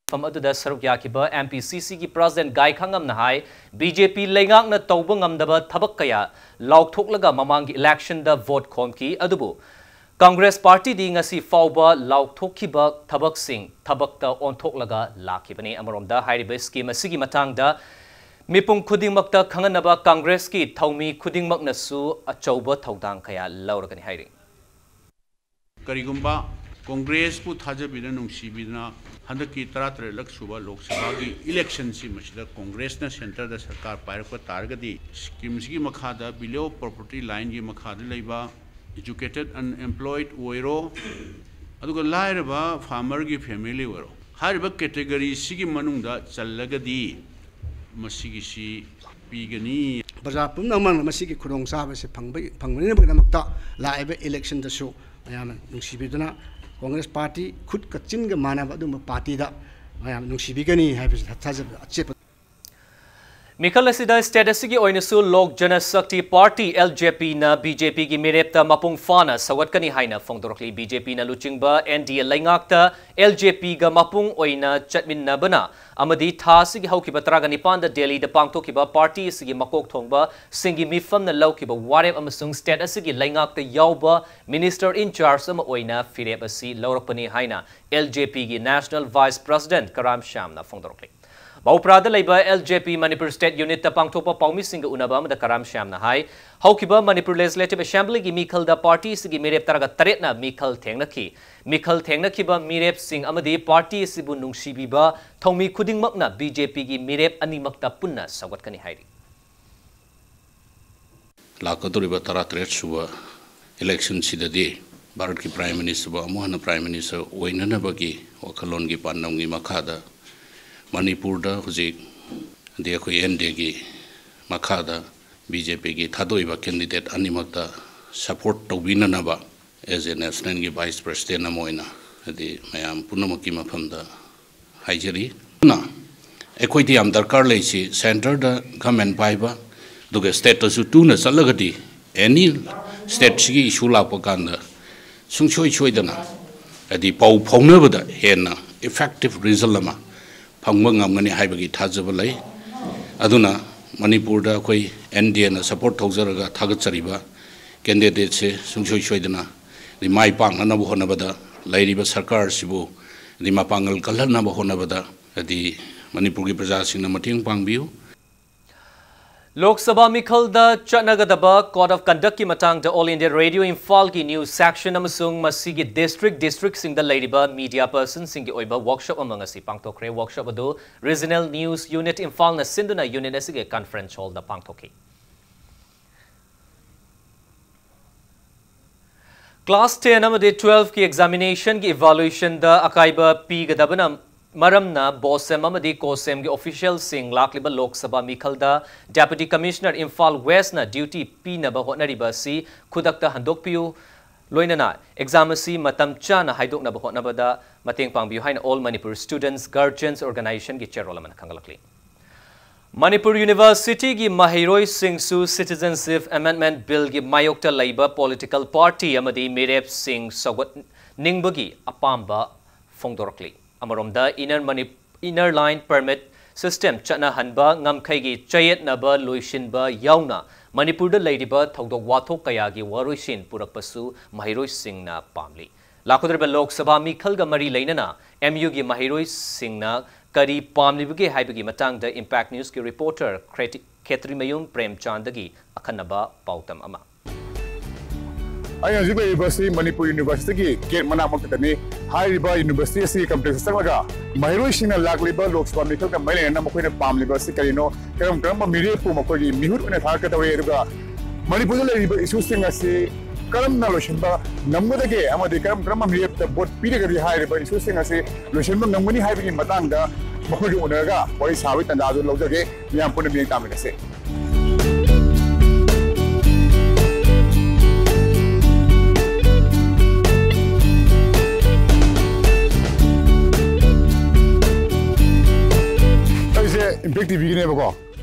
ꯃꯐꯝ ꯑꯗꯨꯗ ꯁꯔꯨꯛ ꯌꯥꯈꯤꯕ ꯑꯦꯝ ꯄꯤ ꯁꯤ ꯁꯤꯒꯤ ꯄ꯭ꯔꯁꯤꯗꯦꯟꯠ ꯒꯥꯏꯈꯥꯉꯝꯅ ꯍꯥꯏ, ꯕꯤ ꯖꯦ ꯄꯤ ꯂꯩꯉꯥꯛꯅ ꯇꯧꯕ ꯉꯝꯗꯕ ꯊꯕꯛ ꯀꯌꯥ ꯂꯥꯎꯊꯣꯛꯂꯒ ꯃꯃꯥꯡꯒꯤ ꯏꯂꯦꯛꯁꯟꯗ ꯚꯣꯠ ꯈꯣꯝꯈꯤ, ꯑꯗꯨꯕꯨ ꯀꯪꯒ꯭ꯔꯦꯁ ꯄꯥꯔꯇꯤꯗꯤ ꯉꯁꯤ ꯐꯥꯎꯕ ꯂꯥꯎꯊꯣꯛꯈꯤꯕ ꯊꯕꯛꯁꯤꯡ ꯊꯕꯛꯇ ꯑꯣꯟꯊꯣꯛꯂꯒ ꯂꯥꯛꯈꯤꯕꯅꯤ꯫ ꯑꯃꯔꯣꯝꯗ ꯍꯥꯏꯔꯤꯕ ꯁ꯭ꯀꯤꯝ ꯑꯁꯤꯒꯤ ꯃꯇꯥꯡꯗ ꯃꯤꯄꯨꯝ ꯈꯨꯗꯤꯡꯃꯛꯇ ꯈꯪꯍꯟꯅꯕ ꯀꯪꯒ꯭ꯔꯦꯁꯀꯤ ꯊꯧꯃꯤ ꯈꯨꯗꯤꯡꯃꯛꯅꯁꯨ ꯑꯆꯧꯕ ꯊꯧꯗꯥꯡ ꯀꯌꯥ ꯂꯧꯔꯒꯅꯤ ꯍꯥꯏꯔꯤ꯫ ꯀꯔꯤꯒꯨꯝꯕ ꯀꯪꯒ꯭ꯔꯦꯁꯄꯨ ꯊꯥꯖꯕꯤꯗꯨꯅ, ꯅꯨꯡꯁꯤꯕꯤꯗꯨꯅ ꯍꯟꯗꯛꯀꯤ ꯇꯔꯥꯇꯔꯦꯠꯂꯛ ꯁꯨꯕ ꯂꯣꯛ ꯁꯚꯥꯒꯤ ꯏꯂꯦꯛꯁꯟꯁꯤ ꯃꯁꯤꯗ ꯀꯪꯒ꯭ꯔꯦꯁꯅ ꯁꯦꯟꯇꯔꯗ ꯁꯔꯀꯥꯔ ꯄꯥꯏꯔꯛꯄ ꯇꯥꯔꯒꯗꯤ, ꯁ꯭ꯀꯤꯝꯁꯤꯒꯤ ꯃꯈꯥꯗ below poverty lineꯒꯤ ꯃꯈꯥꯗ ꯂꯩꯕ educated unemployed ꯑꯣꯏꯔꯣ, ꯑꯗꯨꯒ ꯂꯥꯏꯔꯕ ꯐꯥꯔꯃꯔꯒꯤ ꯐꯦꯃꯤꯂꯤ ꯑꯣꯏꯔꯣ, ꯍꯥꯏꯔꯤꯕ ꯀꯦꯇꯦꯒꯣꯔꯤꯁꯤꯒꯤ ꯃꯅꯨꯡꯗ ꯆꯜꯂꯒꯗꯤ ꯃꯁꯤꯒꯤꯁꯤ ꯄꯤꯒꯅꯤ꯫ ꯄ꯭ꯔꯖꯥ ꯄꯨꯝꯅꯃꯛꯅ ꯃꯁꯤꯒꯤ ꯈꯨꯗꯣꯡꯆꯥꯕꯁꯤ ꯐꯪꯕ-, ꯐꯪꯕꯅꯕꯒꯤꯗꯃꯛꯇ ꯂꯥꯛꯏꯕ ꯏꯂꯦꯛꯁꯟꯗꯁꯨ ꯃꯌꯥꯝꯅ ꯅꯨꯡꯁꯤꯕꯤꯗꯨꯅ ꯀꯪꯒ꯭ꯔꯦꯁ ꯄꯥꯔꯇꯤ ꯈꯨꯠꯀ ꯆꯤꯟꯒ ꯃꯥꯟꯅꯕ ꯑꯗꯨꯒꯨꯝꯕ ꯄꯥꯔꯇꯤꯗ ꯃꯌꯥꯝꯅ ꯅꯨꯡꯁꯤꯕꯤꯒꯅꯤ ꯍꯥꯏꯕꯁꯤ ꯊꯥꯖꯕ ꯑꯆꯦꯠꯄ ꯃꯤꯈꯜ ꯑꯁꯤꯗ ꯁ꯭ꯇꯦꯠ ꯑꯁꯤꯒꯤ ꯑꯣꯏꯅꯁꯨ Lok Janshakti party, L J ꯄꯤꯅ ꯕꯤ ꯖꯦ ꯄꯤꯒꯤ ꯃꯤꯔꯦꯞꯇ ꯃꯄꯨꯡ ꯐꯥꯅ ꯁꯧꯒꯠꯀꯅꯤ ꯍꯥꯏꯅ ꯐꯣꯡꯗꯣꯔꯛꯂꯤ꯫ ꯕꯤ ꯖꯦ ꯄꯤꯅ ꯂꯨꯆꯤꯡꯕ ꯑꯦꯟ ꯗꯤ ꯑꯦ ꯂꯩꯉꯥꯛꯇ ꯑꯦꯜ ꯖꯦ ꯄꯤꯒ ꯃꯄꯨꯡ ꯑꯣꯏꯅ ꯆꯠꯃꯤꯟꯅꯕꯅ ꯑꯃꯗꯤ ꯊꯥ ꯑꯁꯤꯒꯤ ꯍꯧꯈꯤꯕ ꯇꯔꯥꯒ ꯅꯤꯄꯥꯟꯗ ꯗꯦꯜꯂꯤꯗ ꯄꯥꯡꯊꯣꯛꯈꯤꯕ ꯄꯥꯔꯇꯤ ꯑꯁꯤꯒꯤ ꯃꯀꯣꯛ ꯊꯣꯡꯕꯁꯤꯡꯒꯤ ꯃꯤꯐꯝꯅ ꯂꯧꯈꯤꯕ ꯋꯥꯔꯦꯞ ꯑꯃꯁꯨꯡ ꯁ꯭ꯇꯦꯠ ꯑꯁꯤꯒꯤ ꯂꯩꯉꯥꯛꯇ ꯌꯥꯎꯕ ꯃꯤꯅꯤꯁꯇꯔ ꯏꯟ ꯆꯥꯔꯖ ꯑꯃ ꯑꯣꯏꯅ ꯐꯤꯔꯦꯞ ꯑꯁꯤ ꯂꯧꯔꯛꯄꯅꯤ ꯍꯥꯏꯅ ꯑꯦꯜ ꯖꯦ ꯄꯤꯒꯤ ꯅꯦꯁꯅꯦꯜ ꯚꯥꯏꯁ ꯄ꯭ꯔꯁꯤꯗꯦꯟꯠ ꯀꯔꯥꯝ ꯁ꯭ꯌꯥꯝꯅ ꯐꯣꯡꯗꯣꯔꯛꯂꯤ꯫ ꯃꯧꯄ꯭ꯔꯥꯗ ꯂꯩꯕ L J P Manipur State Unit ꯇ ꯄꯥꯡꯊꯣꯛꯄ ꯄꯥꯎꯃꯤꯁꯤꯡꯒ ꯎꯅꯕ ꯑꯃꯗ ꯀꯔꯥꯝ ꯁ꯭ꯌꯥꯝꯅ ꯍꯥꯏ, ꯍꯧꯈꯤꯕ Manipur Legislative Assembly ꯒꯤ ꯃꯤꯈꯜꯗ party ꯑꯁꯤꯒꯤ ꯃꯤꯔꯦꯞ ꯇꯔꯥꯒ ꯇꯔꯦꯠꯅ ꯃꯤꯈꯜ ꯊꯦꯡꯅꯈꯤ꯫ ꯃꯤꯈꯜ ꯊꯦꯡꯅꯈꯤꯕ ꯃꯤꯔꯦꯞꯁꯤꯡ ꯑꯃꯗꯤ party ꯑꯁꯤꯕꯨ ꯅꯨꯡꯁꯤꯕꯤꯕ ꯊꯧꯃꯤ ꯈꯨꯗꯤꯡꯃꯛꯅ B J P ꯒꯤ ꯃꯤꯔꯦꯞ ꯑꯅꯤꯃꯛꯇ ꯄꯨꯟꯅ ꯁꯧꯒꯠꯀꯅꯤ ꯍꯥꯏꯔꯤ꯫ ꯂꯥꯛꯀꯗꯧꯔꯤꯕ ꯇꯔꯥꯇꯔꯦꯠ ꯁꯨꯕ election ꯁꯤꯗꯗꯤ ꯚꯥꯔꯠꯀꯤ Prime Minister ꯕꯨ ꯑꯃꯨꯛ ꯍꯟꯅ Prime Minister ꯑꯣꯏꯅꯅꯕꯒꯤ ꯋꯥꯈꯜꯂꯣꯟꯒꯤ ꯄꯥꯟꯗꯝꯒꯤ ꯃꯈꯥꯗ ꯃꯅꯤꯄꯨꯔꯗ ꯍꯧꯖꯤꯛ ꯍꯥꯏꯗꯤ ꯑꯩꯈꯣꯏ N D A ꯒꯤ ꯃꯈꯥꯗ B J P ꯒꯤ ꯊꯥꯗꯣꯛꯏꯕ candidate ꯑꯅꯤꯃꯛꯇ support ꯇꯧꯕꯤꯅꯅꯕ as a national ꯒꯤ Vice President ꯑꯃ ꯑꯣꯏꯅ ꯍꯥꯏꯗꯤ ꯃꯌꯥꯝ ꯄꯨꯝꯅꯃꯛꯀꯤ ꯃꯐꯝꯗ ꯍꯥꯏꯖꯔꯤ꯫ ꯑꯗꯨꯅ ꯑꯩꯈꯣꯏꯗꯤ ꯌꯥꯝ ꯗꯔꯀꯥꯔ ꯂꯩꯁꯤ centre ꯗ government ꯄꯥꯏꯕ, ꯑꯗꯨꯒ state ꯇꯁꯨ ꯇꯨꯅ ꯆꯠꯂꯒꯗꯤ any state ꯁꯤꯒꯤ issue ꯂꯥꯛꯄ ꯀꯥꯟꯗ ꯁꯨꯡꯁꯣꯏ ꯁꯣꯏꯗꯅ ꯍꯥꯏꯗꯤ ꯄꯥꯎ ꯐꯥꯎꯅꯕꯗ ꯍꯦꯟꯅ effective result ꯑꯃ ꯐꯪꯕ ꯉꯝꯒꯅꯤ ꯍꯥꯏꯕꯒꯤ ꯊꯥꯖꯕ ꯂꯩ꯫ ꯑꯗꯨꯅ ꯃꯅꯤꯄꯨꯔꯗ ꯑꯩꯈꯣꯏ N D A ꯅ support ꯇꯧꯖꯔꯒ ꯊꯥꯒꯠꯆꯔꯤꯕ candidate ꯁꯦ ꯁꯨꯡꯁꯣꯏ ꯁꯣꯏꯗꯅ ꯃꯥꯏ ꯄꯥꯛꯅꯅꯕ ꯍꯣꯠꯅꯕꯗ, ꯂꯩꯔꯤꯕ ꯁꯔꯀꯥꯔ ꯑꯁꯤꯕꯨ ꯍꯥꯏꯗꯤ ꯃꯄꯥꯡꯒꯜ ꯀꯜꯍꯟꯅꯕ ꯍꯣꯠꯅꯕꯗ ꯍꯥꯏꯗꯤ ꯃꯅꯤꯄꯨꯔꯒꯤ ꯄ꯭ꯔꯖꯥꯁꯤꯡꯅ ꯃꯇꯦꯡ ꯄꯥꯡꯕꯤꯌꯨ꯫ ꯂꯣꯛ ꯁꯚꯥ ꯃꯤꯈꯜꯗ ꯆꯠꯅꯒꯗꯕ Code of Conduct ꯀꯤ ꯃꯇꯥꯡꯗ All India Radio ꯏꯝꯐꯥꯜꯒꯤ news section ꯑꯃꯁꯨꯡ ꯃꯁꯤꯒꯤ district district ꯁꯤꯡꯗ ꯂꯩꯔꯤꯕ media person ꯁꯤꯡꯒꯤ ꯑꯣꯏꯕ workshop ꯑꯃ ꯉꯁꯤ ꯄꯥꯡꯊꯣꯛꯈ꯭ꯔꯦ꯫ Workshop ꯑꯗꯨ Regional News Unit ꯏꯝꯐꯥꯜꯅ ꯁꯤꯟꯗꯨꯅ unit ꯑꯁꯤꯒꯤ conference hall ꯗ ꯄꯥꯡꯊꯣꯛꯈꯤ꯫ Class ten ꯑꯃꯗꯤ twelve ꯀꯤ examination ꯒꯤ evaluation ꯗ ꯑꯀꯥꯏꯕ ꯄꯤꯒꯗꯕꯅ ꯃꯔꯝꯅ BOSEM ꯑꯃꯗꯤ COHSEM ꯒꯤ official ꯁꯤꯡ ꯂꯥꯛꯂꯤꯕ ꯂꯣꯛ Sabha ꯃꯤꯈꯜꯗ Deputy Commissioner Imphal West ꯅ duty ꯄꯤꯅꯕ ꯍꯣꯠꯅꯔꯤꯕ ꯑꯁꯤ ꯈꯨꯗꯛꯇ ꯍꯟꯗꯣꯛꯄꯤꯌꯨ, ꯂꯣꯏꯅꯅ exam ꯑꯁꯤ ꯃꯇꯝ ꯆꯥꯅ ꯍꯥꯏꯗꯣꯛꯅꯕ ꯍꯣꯠꯅꯕꯗ ꯃꯇꯦꯡ ꯄꯥꯡꯕꯤꯌꯨ ꯍꯥꯏꯅ All Manipur Students Guardians Organization ꯒꯤ ꯆꯦꯔꯣꯜ ꯑꯃꯅ ꯈꯪꯒꯠꯂꯛꯂꯤ꯫ ꯃꯅꯤꯄꯨꯔ University ꯒꯤ ꯃꯍꯩꯔꯣꯏꯁꯤꯡꯁꯨ Citizenship Amendment Bill ꯒꯤ ꯃꯥꯌꯣꯛꯇ ꯂꯩꯕ political party ꯑꯃꯗꯤ ꯃꯤꯔꯦꯞꯁꯤꯡ ꯁꯧꯒꯠꯅꯤꯡꯕꯒꯤ ꯑꯄꯥꯝꯕ ꯐꯣꯡꯗꯣꯔꯛꯂꯤ꯫ ꯑꯃꯔꯣꯝꯗ Inner Mani-, Inner Line Permit System ꯆꯠꯅꯍꯟꯕ ꯉꯝꯈꯩꯒꯤ ꯆꯌꯦꯠꯅꯕ ꯂꯣꯏꯁꯤꯟꯕ ꯌꯥꯎꯅ ꯃꯅꯤꯄꯨꯔꯗ ꯂꯩꯔꯤꯕ ꯊꯧꯗꯣꯛ ꯋꯥꯊꯣꯛ ꯀꯌꯥꯒꯤ ꯋꯥꯔꯣꯏꯁꯤꯟ ꯄꯨꯔꯛꯄꯁꯨ ꯃꯍꯩꯔꯣꯏꯁꯤꯡꯅ ꯄꯥꯝꯂꯤ꯫ ꯂꯥꯛꯀꯗꯧꯔꯤꯕ ꯂꯣꯛ ꯁꯚꯥ ꯃꯤꯈꯜꯒ ꯃꯔꯤ ꯂꯩꯅꯅ M U ꯒꯤ ꯃꯍꯩꯔꯣꯏꯁꯤꯡꯅ ꯀꯔꯤ ꯄꯥꯝꯂꯤꯕꯒꯦ ꯍꯥꯏꯕꯒꯤ ꯃꯇꯥꯡꯗ Impact Newsꯀꯤ reporter ꯈ꯭ꯔꯦꯇꯤ-, ꯈꯦꯇ꯭ꯔꯤꯃꯌꯨꯝ ꯄ꯭ꯔꯦꯝꯆꯥꯟꯗꯒꯤ ꯑꯈꯟꯅꯕ ꯄꯥꯎꯗꯝ ꯑꯃ꯫ ꯑꯩ ꯍꯧꯖꯤꯛ ꯂꯩꯔꯤꯕ ꯑꯁꯤ ꯃꯅꯤꯄꯨꯔ Universityꯒꯤ gate ꯃꯅꯥꯛꯃꯛꯇꯅꯤ꯫ ꯍꯥꯏꯔꯤꯕ university ꯑꯁꯤꯒꯤ complexꯇ ꯆꯪꯂꯒ ꯃꯍꯩꯔꯣꯏꯁꯤꯡꯅ ꯂꯥꯛꯂꯤꯕ ꯂꯣꯛ ꯁꯚꯥ ꯃꯤꯈꯜꯒ ꯃꯔꯤ ꯂꯩꯅꯅ ꯃꯈꯣꯏꯅ ꯄꯥꯝꯂꯤꯕ ꯑꯁꯤ ꯀꯔꯤꯅꯣ, ꯀꯔꯝ ꯀꯔꯝꯕ ꯃꯤꯔꯦꯞꯄꯨ ꯃꯈꯣꯏꯒꯤ ꯃꯤꯍꯨꯠ ꯑꯣꯏꯅ ꯊꯥꯔꯛꯀꯗꯧꯔꯤ, ꯑꯗꯨꯒ ꯃꯅꯤꯄꯨꯔꯗ ꯂꯩꯔꯤꯕ issueꯁꯤꯡ ꯑꯁꯤ ꯀꯔꯝꯅ ꯂꯣꯏꯁꯤꯟꯕ ꯉꯝꯒꯗꯒꯦ ꯑꯃꯗꯤ ꯀꯔꯝ ꯀꯔꯝꯕ ꯃꯤꯔꯦꯞꯇ vote ꯄꯤꯔꯒꯗꯤ ꯍꯥꯏꯔꯤꯕ issueꯁꯤꯡ ꯑꯁꯤ ꯂꯣꯏꯁꯤꯟꯕ ꯉꯝꯒꯅꯤ ꯍꯥꯏꯕꯒꯤ ꯃꯇꯥꯡꯗ ꯃꯈꯣꯏꯒ ꯎꯅꯔꯒ ꯋꯥꯔꯤ ꯁꯥꯕꯒꯤ ꯇꯥꯟꯖꯥ ꯑꯗꯨ ꯂꯧꯖꯒꯦ꯫ ꯃꯤꯌꯥꯝ ꯄꯨꯟꯅ ꯃꯤꯠꯌꯦꯡ ꯇꯥꯃꯤꯟꯅꯁꯦ꯫ ꯑꯩꯁꯦ Impact TVꯒꯤꯅꯦꯕꯀꯣ꯫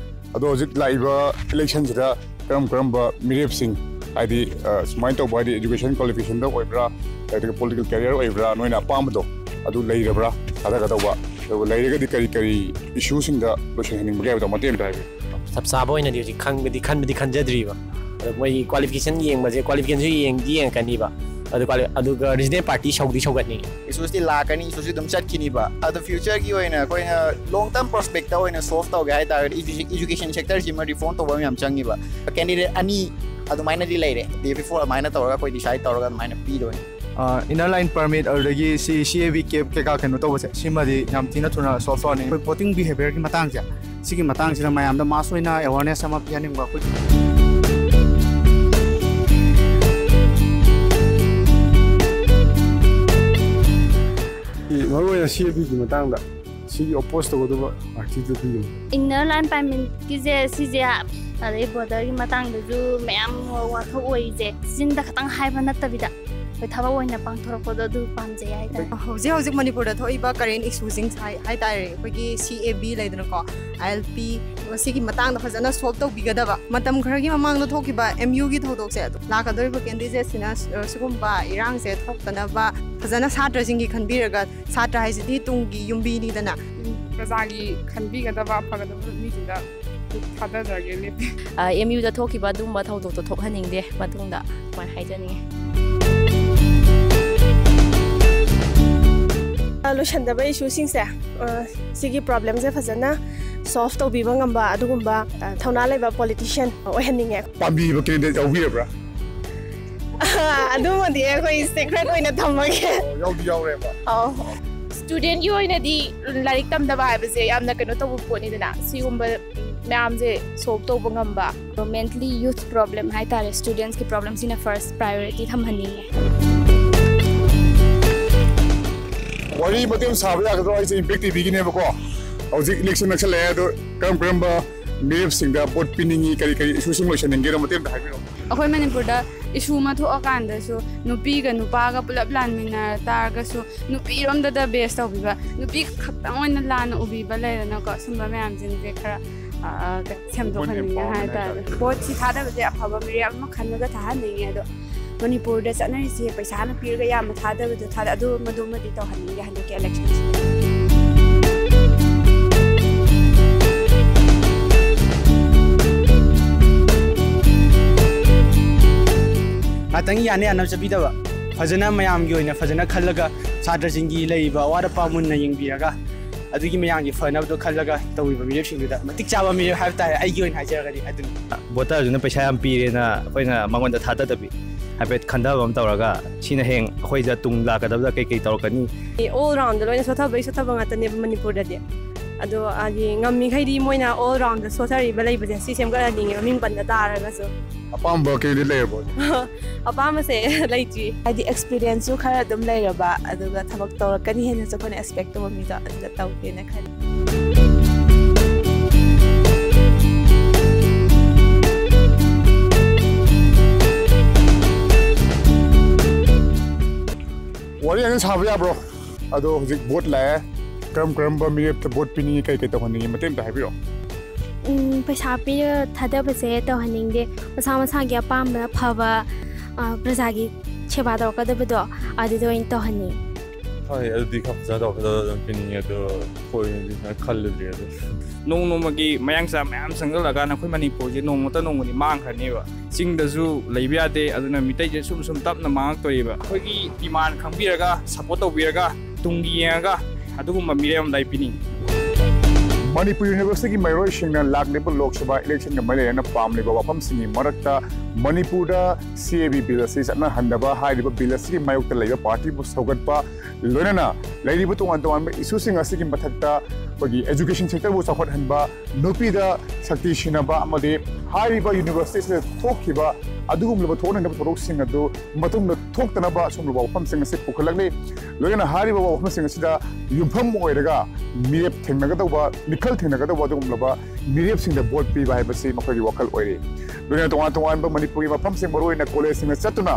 ꯑꯗꯣ ꯍꯧꯖꯤꯛ ꯂꯥꯛꯏꯕ electionꯁꯤꯗ ꯀꯔꯝ ꯀꯔꯝꯕ ꯃꯤꯔꯦꯞꯁꯤꯡ, ꯍꯥꯏꯗꯤ, ꯑ, ꯁꯨꯃꯥꯏꯅ ꯇꯧꯕ, ꯍꯥꯏꯗꯤ education qualificationꯗ ꯑꯣꯏꯕ꯭ꯔꯥ, ꯅꯠꯇ꯭ꯔꯒ political career ꯑꯣꯏꯕ꯭ꯔꯥ, ꯅꯣꯏꯅ ꯑꯄꯥꯝꯕꯗꯣ ꯑꯗꯨ ꯂꯩꯔꯕ꯭ꯔꯥ ꯊꯥꯗꯒꯗꯧꯕ? ꯑꯗꯨꯒ ꯂꯩꯔꯒꯗꯤ ꯀꯔꯤ ꯀꯔꯤ issueꯁꯤꯡꯗ ꯂꯣꯏꯁꯤꯟꯍꯟꯅꯤꯡꯕꯒꯦ ꯍꯥꯏꯕꯗꯣ ꯃꯇꯦꯛ ꯑꯝꯇ ꯍꯥꯏꯕꯤꯌꯨ꯫ ꯆꯞ ꯆꯥꯕ ꯑꯣꯏꯅꯗꯤ ꯍꯧꯖꯤꯛ ꯈꯪꯕꯗꯤ, ꯈꯟꯕꯗꯤ ꯈꯟꯖꯗ꯭ꯔꯤꯕ꯫ ꯑꯗꯣ ꯃꯣꯏꯒꯤ qualification ꯌꯦꯡꯕꯁꯦ, qualificationꯁꯨ ꯌꯦꯡꯗꯤ ꯌꯦꯡꯉꯛꯀꯅꯤꯕ꯫ ꯑꯗꯨ quali-, ꯑꯗꯨꯒ regional party ꯁꯧꯗꯤ ꯁꯧꯒꯠꯅꯤꯡꯉꯤ꯫ Issuesꯇꯤ ꯂꯥꯛꯀꯅꯤ, issuesꯇꯤ ꯑꯗꯨꯝ ꯆꯠꯈꯤꯅꯤꯕ꯫ ꯑꯗꯣ futureꯒꯤ ꯑꯣꯏꯅ ꯑꯩꯈꯣꯏꯅ long term prospectꯇ ꯑꯣꯏꯅ solve ꯇꯧꯒꯦ ꯍꯥꯏ ꯇꯥꯔꯒꯗꯤ edu-, education sectorꯁꯤꯃ reform ꯇꯧꯕ ꯑꯃ ꯌꯥꯝ ꯆꯪꯉꯤꯕ꯫ Candidate ꯑꯅꯤ ꯑꯗꯨꯃꯥꯏꯅꯗꯤ ꯂꯩꯔꯦ꯫ Day before ꯑꯗꯨꯃꯥꯏꯅ ꯇꯧꯔꯒ ꯑꯩꯈꯣꯏ decide ꯇꯧꯔꯒ ꯑꯗꯨꯃꯥꯏꯅ ꯄꯤꯗꯣꯏꯅꯤ꯫ ꯑ, inner line permit, ꯑꯗꯨꯗꯒꯤ ꯁꯤ CAB cap ꯀꯩꯀꯥ ꯀꯩꯅꯣ ꯇꯧꯕꯁꯦ, ꯁꯤꯃꯗꯤ ꯌꯥꯝ ꯊꯤꯅ ꯊꯨꯅ solve ꯇꯧꯔꯅꯤ꯫ ꯑꯩꯈꯣꯏ voting behaviourꯒꯤ ꯃꯇꯥꯡꯁꯦ, ꯁꯤꯒꯤ ꯃꯇꯥꯡꯁꯤꯗ ꯃꯌꯥꯝꯗ mass ꯑꯣꯏꯅ awareness ꯑꯃ ꯄꯤꯍꯟꯅꯤꯡꯕ ꯑꯩꯈꯣꯏ꯫ ꯃꯔꯨꯑꯣꯏꯅ CABꯒꯤ ꯃꯇꯥꯡꯗ ꯁꯤꯒꯤ oppose ꯇꯧꯒꯗꯕ partyꯗꯨ ꯄꯤꯒꯅꯤ꯫ Inner line permitꯀꯤꯁꯦ, ꯁꯤꯁꯦ ꯑꯗꯩ borderꯒꯤ ꯃꯇꯥꯡꯗꯁꯨ ꯃꯌꯥꯝ ꯋꯥꯊꯣꯛ ꯑꯣꯏꯔꯤꯁꯦ, ꯆꯤꯟꯗ ꯈꯛꯇꯪ ꯍꯥꯏꯕ ꯅꯠꯇꯕꯤꯗ ꯑꯩꯈꯣꯏ ꯊꯕꯛ ꯑꯣꯏꯅ ꯄꯥꯡꯊꯣꯔꯛꯄꯗꯣ ꯑꯗꯨ ꯄꯥꯝꯖꯩ ꯍꯥꯏꯇꯥꯔꯦ꯫ ꯍꯧꯖꯤꯛ ꯍꯧꯖꯤꯛ ꯃꯅꯤꯄꯨꯔꯗ ꯊꯣꯛꯏꯕ current issueꯁꯤꯡ ꯍꯥꯏ-, ꯍꯥꯏꯇꯥꯔꯦ, ꯑꯩꯈꯣꯏꯒꯤ CAB ꯂꯩꯗꯅꯀꯣ, ILP, ꯃꯁꯤꯒꯤ ꯃꯇꯥꯡꯗ ꯐꯖꯅ solve ꯇꯧꯕꯤꯒꯗꯕ꯫ ꯃꯇꯝ ꯈꯔꯒꯤ ꯃꯃꯥꯡꯗ ꯊꯣꯛꯈꯤꯕ MUꯒꯤ ꯊꯧꯗꯣꯛꯁꯦ, ꯑꯗꯨ ꯂꯥꯛꯀꯗꯧꯔꯤꯕ candidatesꯁꯤꯅ, ꯑ, ꯁꯤꯒꯨꯝꯕ ꯏꯔꯥꯡꯁꯦ ꯊꯣꯛꯇꯅꯕ ꯐꯖꯅ ꯁꯥꯇ꯭ꯔꯁꯤꯡꯒꯤ ꯈꯟꯕꯤꯔꯒ, ꯁꯥꯇ꯭ꯔ ꯍꯥꯏꯁꯤꯗꯤ ꯇꯨꯡꯒꯤ ꯌꯨꯝꯕꯤꯅꯤꯗꯅ꯫ ꯎꯝ, ꯄ꯭ꯔꯖꯥꯒꯤ ꯈꯟꯕꯤꯒꯗꯕ ꯐꯒꯗꯕ ꯃꯤꯁꯤꯡꯗ ꯊꯥꯗꯖꯔꯒꯦ, ꯂꯦꯞꯄꯤ꯫ ꯑ, MUꯗ ꯊꯣꯛꯈꯤꯕ ꯑꯗꯨꯒꯨꯝꯕ ꯊꯧꯗꯣꯛꯇꯣ ꯊꯣꯛꯍꯟꯅꯤꯡꯗꯦ ꯃꯇꯨꯡꯗ, ꯁꯨꯃꯥꯏꯅ ꯍꯥꯏꯖꯅꯤꯡꯉꯤ꯫ ꯂꯣꯏꯁꯟꯗꯕ ꯏꯁꯨꯁꯤꯡꯁꯦ, ꯁꯤꯒꯤ ꯄ꯭ꯔꯣꯕ꯭ꯂꯦꯝꯁꯦ ꯐꯖꯅ ꯁꯣꯜꯕ ꯇꯧꯕꯤꯕ ꯉꯝꯕ ꯑꯗꯨꯒꯨꯝꯕ ꯊꯧꯅꯥ ꯂꯩꯕ ꯄꯣꯂꯤꯇꯤꯁꯤꯌꯥꯟ ꯑꯣꯏꯍꯟꯅꯤꯡꯉꯦ꯫ ꯄꯥꯝꯕꯤꯕ ꯀꯦꯟꯗꯤꯗꯦꯠ ꯌꯥꯎꯕꯤꯔꯕ꯭ꯔꯥ? ꯑꯗꯨꯃꯗꯤ ꯑꯩꯈꯣꯏ ꯁꯤꯀ꯭ꯔꯦꯠ ꯑꯣꯏꯅ ꯊꯝꯃꯒꯦ꯫ ꯑꯣ, ꯌꯥꯎꯗꯤ ꯌꯥꯎꯔꯦꯕ꯫ ꯑꯧ꯫ ꯁ꯭ꯇꯨꯗꯦꯟꯒꯤ ꯑꯣꯏꯅꯗꯤ ꯂꯥꯏꯔꯤꯛ ꯇꯝꯗꯕ ꯍꯥꯏꯕꯁꯦ ꯌꯥꯝꯅ ꯀꯩꯅꯣ ꯇꯧꯕ ꯄꯣꯠꯅꯤꯗꯅ, ꯁꯤꯒꯨꯝꯕ ꯃꯌꯥꯝꯁꯦ ꯁꯣꯜꯕ ꯇꯧꯕ ꯉꯝꯕ꯫ Mainly youth problem ꯍꯥꯏꯇꯥꯔꯦ, ꯁ꯭ꯇꯨꯗꯦꯟꯁꯀꯤ ꯄ꯭ꯔꯣꯕ꯭ꯂꯦꯝꯁꯤꯅ ꯐꯥꯔꯁ ꯄ꯭ꯔꯥꯏꯌꯣꯔꯤꯇꯤ ꯊꯝꯍꯟꯅꯤꯡꯉꯦ꯫ ꯋꯥꯔꯤ ꯃꯇꯦꯛ ꯑꯃ ꯁꯥꯕ ꯌꯥꯒꯗ꯭ꯔꯣ? ꯑꯩꯁꯦ ꯏꯝꯄꯦꯛ ꯇꯤꯚꯤꯒꯤꯅꯦꯕꯀꯣ꯫ ꯍꯧꯖꯤꯛ ꯏꯂꯦꯛꯁꯟ ꯅꯛꯁꯜꯂꯛꯑꯦ, ꯑꯗꯣ ꯀꯔꯝ ꯀꯔꯝꯕ ꯃꯤꯔꯦꯞꯁꯤꯡꯗ ꯚꯣꯠ ꯄꯤꯅꯤꯡꯉꯤ, ꯀꯔꯤ ꯀꯔꯤ ꯏꯁꯨꯁꯤꯡ ꯂꯣꯏꯁꯟꯅꯤꯡꯒꯦꯅꯣ ꯃꯇꯦꯛ ꯑꯝꯇ ꯍꯥꯏꯕꯤꯔꯛꯑꯣ꯫ ꯑꯩꯈꯣꯏ ꯃꯅꯤꯄꯨꯔꯗ ꯏꯁꯨ ꯑꯃ ꯊꯣꯛꯑꯀꯥꯟꯗꯁꯨ ꯅꯨꯄꯤꯒ ꯅꯨꯄꯥꯒ ꯄꯨꯂꯞ ꯂꯥꯟꯃꯤꯟꯅꯔ ꯇꯥꯔꯒꯁꯨ ꯅꯨꯄꯤꯔꯣꯝꯗꯗ ꯕꯦꯁ ꯇꯧꯕꯤꯕ, ꯅꯨꯄꯤ ꯈꯛꯇꯪ ꯑꯣꯏꯅ ꯂꯥꯟꯅ ꯎꯕꯤꯕ ꯂꯩꯗꯅꯀꯣ, ꯁꯨꯝꯕ ꯃꯌꯥꯝꯁꯤꯡꯁꯦ ꯈꯔ, ꯑ, ꯁꯦꯝꯗꯣꯛꯍꯟꯅꯤꯡꯉꯦ ꯍꯥꯏꯇꯥꯔꯦ꯫ ꯚꯣꯠꯁꯤ ꯊꯥꯗꯕꯁꯦ ꯑꯐꯕ ꯃꯤꯔꯦꯞ ꯑꯃ ꯈꯜꯂꯒ ꯊꯥꯍꯟꯅꯤꯡꯉꯦ꯫ ꯑꯗꯣ ꯃꯅꯤꯄꯨꯔꯗ ꯆꯠꯅꯔꯤꯁꯦ ꯄꯩꯁꯥꯅ ꯄꯤꯔꯒ ꯌꯥꯝꯅ ꯊꯥꯗꯕꯗꯣ ꯊꯥꯗ-, ꯑꯗꯨ ꯃꯗꯨꯃꯗꯤ ꯇꯧꯍꯟꯅꯤꯡꯗꯦ ꯍꯟꯗꯛꯀꯤ ꯏꯂꯦꯛꯁꯟꯁꯤꯗ꯫ ꯉꯥꯛꯇꯪ ꯌꯥꯅ ꯌꯥꯅꯕ ꯆꯠꯄꯤꯗꯕ, ꯐꯖꯅ ꯃꯌꯥꯝꯒꯤ ꯑꯣꯏꯅ ꯐꯖꯅ ꯈꯜꯂꯒ, ꯁꯥꯇ꯭ꯔꯁꯤꯡꯒꯤ ꯂꯩꯔꯤꯕ ꯑꯋꯥꯠ ꯑꯄꯥ ꯃꯨꯟꯅ ꯌꯦꯡꯕꯤꯔꯒ, ꯑꯗꯨꯒꯤ ꯃꯌꯥꯝꯒꯤ ꯐꯅꯕꯗꯣ ꯈꯜꯂꯒ ꯇꯧꯕꯤꯕ ꯃꯤꯔꯦꯞꯁꯤꯡꯗꯨꯗ ꯃꯇꯤꯛ ꯆꯥꯕ ꯃꯤꯔꯦꯞ ꯍꯥꯏꯕ ꯇꯥꯔꯦ, ꯑꯩꯒꯤ ꯑꯣꯏꯅ ꯍꯥꯏꯖꯔꯒꯗꯤ ꯑꯗꯨꯅꯤ꯫ ꯚꯣꯇꯔꯗꯨꯅ ꯄꯩꯁꯥ ꯌꯥꯝ ꯄꯤꯔꯦꯅ ꯑꯩꯈꯣꯏꯅ ꯃꯉꯣꯟꯗ ꯊꯥꯗꯗꯕꯤ, ꯍꯥꯏꯐꯦꯠ ꯈꯟꯊꯕ ꯑꯃ ꯇꯧꯔꯒ, ꯁꯤꯅ ꯍꯌꯦꯡ ꯑꯩꯈꯣꯏꯗ ꯇꯨꯡ ꯂꯥꯛꯀꯗꯕꯗ ꯀꯩ ꯀꯩ ꯇꯧꯔꯛꯀꯅꯤ? ꯑꯣꯜ ꯔꯥꯎꯟꯗ ꯂꯣꯏꯅ ꯁꯣꯠꯊꯕꯒꯤ ꯁꯣꯠꯊꯕ ꯉꯥꯛꯇꯅꯦꯕ ꯃꯅꯤꯄꯨꯔꯗꯗꯤ꯫ ꯑꯗꯣ ꯍꯥꯏꯗꯤ ꯉꯝꯃꯤꯈꯩꯗꯤ ꯃꯣꯏꯅ ꯑꯣꯜ ꯔꯥꯎꯟꯗ ꯁꯣꯠꯊꯔꯤꯕ ꯂꯩꯕꯁꯦ ꯁꯤ ꯁꯦꯝꯒꯠꯍꯟꯅꯤꯡꯉꯦꯕ, ꯃꯤꯡ ꯄꯟꯗ ꯇꯥꯔꯒꯁꯨ꯫ ꯑꯄꯥꯝꯕ ꯀꯦꯟꯗꯤꯗꯦꯠ ꯂꯩꯔꯕꯣ? ꯑꯄꯥꯝꯕꯁꯦ ꯂꯩꯇ꯭ꯔꯤ꯫ ꯍꯥꯏꯗꯤ ꯑꯦꯛꯁꯄꯤꯔꯤꯌꯦꯟꯁꯁꯨ ꯈꯔ ꯑꯗꯨꯝ ꯂꯩꯔꯕ, ꯑꯗꯨꯒ ꯊꯕꯛ ꯇꯧꯔꯛꯀꯅꯤ ꯍꯦꯟꯅꯁꯨ ꯑꯩꯈꯣꯏꯅ ꯑꯦꯛꯁꯄꯦꯛ ꯇꯧꯕ ꯃꯤꯗꯣ ꯑꯗꯨꯗ ꯇꯧꯒꯦꯅ ꯈꯜꯂꯤ꯫ ꯋꯥꯔꯤ ꯑꯗꯨꯝ ꯁꯥꯕ ꯌꯥꯕ꯭ꯔꯣ? ꯑꯗꯣ ꯍꯧꯖꯤꯛ ꯚꯣꯠ ꯂꯥꯛꯑꯦ, ꯀꯔꯝ ꯀꯔꯝꯕ ꯃꯤꯔꯦꯞꯇ ꯚꯣꯠ ꯄꯤꯅꯤꯡꯉꯤ, ꯀꯩ ꯀꯩ ꯇꯧꯍꯟꯅꯤꯡꯉꯤ, ꯃꯇꯦꯛ ꯑꯝꯇ ꯍꯥꯏꯕꯤꯔꯛꯑꯣ꯫ ꯎꯝ, ꯄꯩꯁꯥ ꯄꯤꯔꯒ ꯊꯥꯗꯕꯁꯦ ꯇꯧꯍꯟꯅꯤꯡꯗꯦ꯫ ꯃꯁꯥ ꯃꯁꯥꯒꯤ ꯑꯄꯥꯝꯕꯅ ꯐꯕ, ꯑ, ꯄ꯭ꯔꯖꯥꯒꯤ ꯁꯦꯕꯥ ꯇꯧꯔꯛꯀꯗꯕꯗꯣ, ꯑꯗꯨꯗ ꯑꯣꯏꯅ ꯇꯧꯍꯟꯅꯤꯡꯉꯤ꯫ ꯍꯣꯏ, ꯑꯗꯨꯗꯤ ꯈꯔ ꯐꯖꯅ ꯇꯧꯔꯛꯀꯗꯕ ꯑꯗꯨꯝ ꯄꯤꯅꯤꯡꯉꯦ, ꯑꯗꯣ ꯊꯣꯛꯏꯅꯗꯤ ꯈꯜꯂꯨꯗ꯭ꯔꯤ꯫ ꯑꯗꯨ ꯅꯣꯡ ꯅꯣꯡꯃꯒꯤ ꯃꯌꯥꯡ ꯆꯥ ꯃꯌꯥꯝ ꯆꯪꯁꯤꯜꯂꯀꯥꯟꯗ ꯑꯩꯈꯣꯏ ꯃꯅꯤꯄꯨꯔꯁꯦ ꯅꯣꯡꯃꯇ ꯅꯣꯡꯃꯗꯤ ꯃꯥꯡꯈ꯭ꯔꯅꯦꯕ꯫ ꯆꯤꯡꯗꯁꯨ ꯂꯩꯕ ꯌꯥꯗꯦ, ꯑꯗꯨꯅ ꯃꯤꯇꯩꯁꯦ ꯁꯨꯝ ꯁꯨꯝ ꯇꯞꯅ ꯃꯥꯡꯉꯛꯇꯣꯔꯤꯕ꯫ ꯑꯩꯈꯣꯏꯒꯤ ꯗꯤꯃꯥꯟ ꯈꯪꯕꯤꯔꯒ, ꯁꯞꯄꯣꯔꯠ ꯇꯧꯕꯤꯔꯒ, ꯇꯨꯡꯒꯤ ꯌꯦꯡꯉꯒ ꯑꯗꯨꯒꯨꯝꯕ ꯃꯤꯔꯦꯞ ꯑꯃ ꯑꯩ ꯄꯤꯅꯤꯡꯉꯤ꯫ ꯃꯅꯤꯄꯨꯔ ꯌꯨꯅꯤꯚꯔꯁꯤꯇꯤꯒꯤ ꯃꯍꯩꯔꯣꯏꯁꯤꯡꯅ ꯂꯥꯛꯂꯤꯕ ꯂꯣꯛ ꯁꯚꯥ ꯏꯂꯦꯛꯁꯟꯒ ꯃꯔꯤ ꯂꯩꯅꯅ ꯄꯥꯝꯂꯤꯕ ꯋꯥꯐꯝꯁꯤꯡꯒꯤ ꯃꯔꯛꯇ ꯃꯅꯤꯄꯨꯔꯗ ꯁꯤ ꯑꯦ ꯕꯤ ꯕꯤꯜ ꯑꯁꯤ ꯆꯠꯅꯍꯟꯗꯕ, ꯍꯥꯏꯔꯤꯕ ꯕꯤꯜ ꯑꯁꯤꯒꯤ ꯃꯥꯌꯣꯛꯇ ꯂꯩꯕ ꯄꯥꯔꯇꯤꯕꯨ ꯁꯧꯒꯠꯄ, ꯂꯣꯏꯅꯅ ꯂꯩꯔꯤꯕ ꯇꯣꯉꯥꯟ ꯇꯣꯉꯥꯟꯕ ꯏꯁꯨꯁꯤꯡ ꯑꯁꯤꯒꯤ ꯃꯊꯛꯇ ꯑꯩꯈꯣꯏꯒꯤ ꯑꯦꯖꯨꯀꯦꯁꯟ ꯁꯦꯛꯇꯔꯕꯨ ꯆꯥꯎꯈꯠꯍꯟꯕ, ꯅꯨꯄꯤꯗ ꯁꯛꯇꯤ ꯁꯤꯟꯅꯕ ꯑꯃꯗꯤ ꯍꯥꯏꯔꯤꯕ ꯌꯨꯅꯤꯚꯔꯁꯤꯇꯤ ꯑꯁꯤꯗ ꯊꯣꯛꯈꯤꯕ ꯑꯗꯨꯒꯨꯝꯂꯕ ꯊꯣꯛꯍꯟꯅꯤꯡꯗꯕ ꯊꯧꯗꯣꯛꯁꯤꯡ ꯑꯗꯨ ꯃꯇꯨꯡꯗ ꯊꯣꯛꯇꯅꯕ ꯑꯁꯨꯝꯂꯕ ꯋꯥꯐꯝꯁꯤꯡ ꯑꯁꯤ ꯄꯨꯈꯠꯂꯛꯂꯤ꯫ ꯂꯣꯏꯅꯅ ꯍꯥꯏꯔꯤꯕ ꯋꯥꯐꯝꯁꯤꯡ ꯑꯁꯤꯗ ꯌꯨꯝꯐꯝ ꯑꯣꯏꯔꯒ ꯃꯤꯔꯦꯞ ꯊꯦꯡꯅꯒꯗꯧꯕ, ꯃꯤꯈꯜ ꯊꯦꯡꯅꯒꯗꯧꯕ ꯑꯗꯨꯒꯨꯝꯂꯕ ꯃꯤꯔꯦꯞꯁꯤꯡꯗ ꯚꯣꯠ ꯄꯤꯕ ꯍꯥꯏꯕꯁꯤ ꯃꯈꯣꯏꯒꯤ ꯋꯥꯈꯜ ꯑꯣꯏꯔꯤ꯫ ꯂꯣꯏꯅꯅ ꯇꯣꯉꯥꯟ ꯇꯣꯉꯥꯟꯕ ꯃꯅꯤꯄꯨꯔꯒꯤ ꯃꯐꯝꯁꯤꯡ, ꯃꯔꯨꯑꯣꯏꯅ ꯀꯣꯂꯦꯖꯁꯤꯡꯗ ꯆꯠꯇꯨꯅ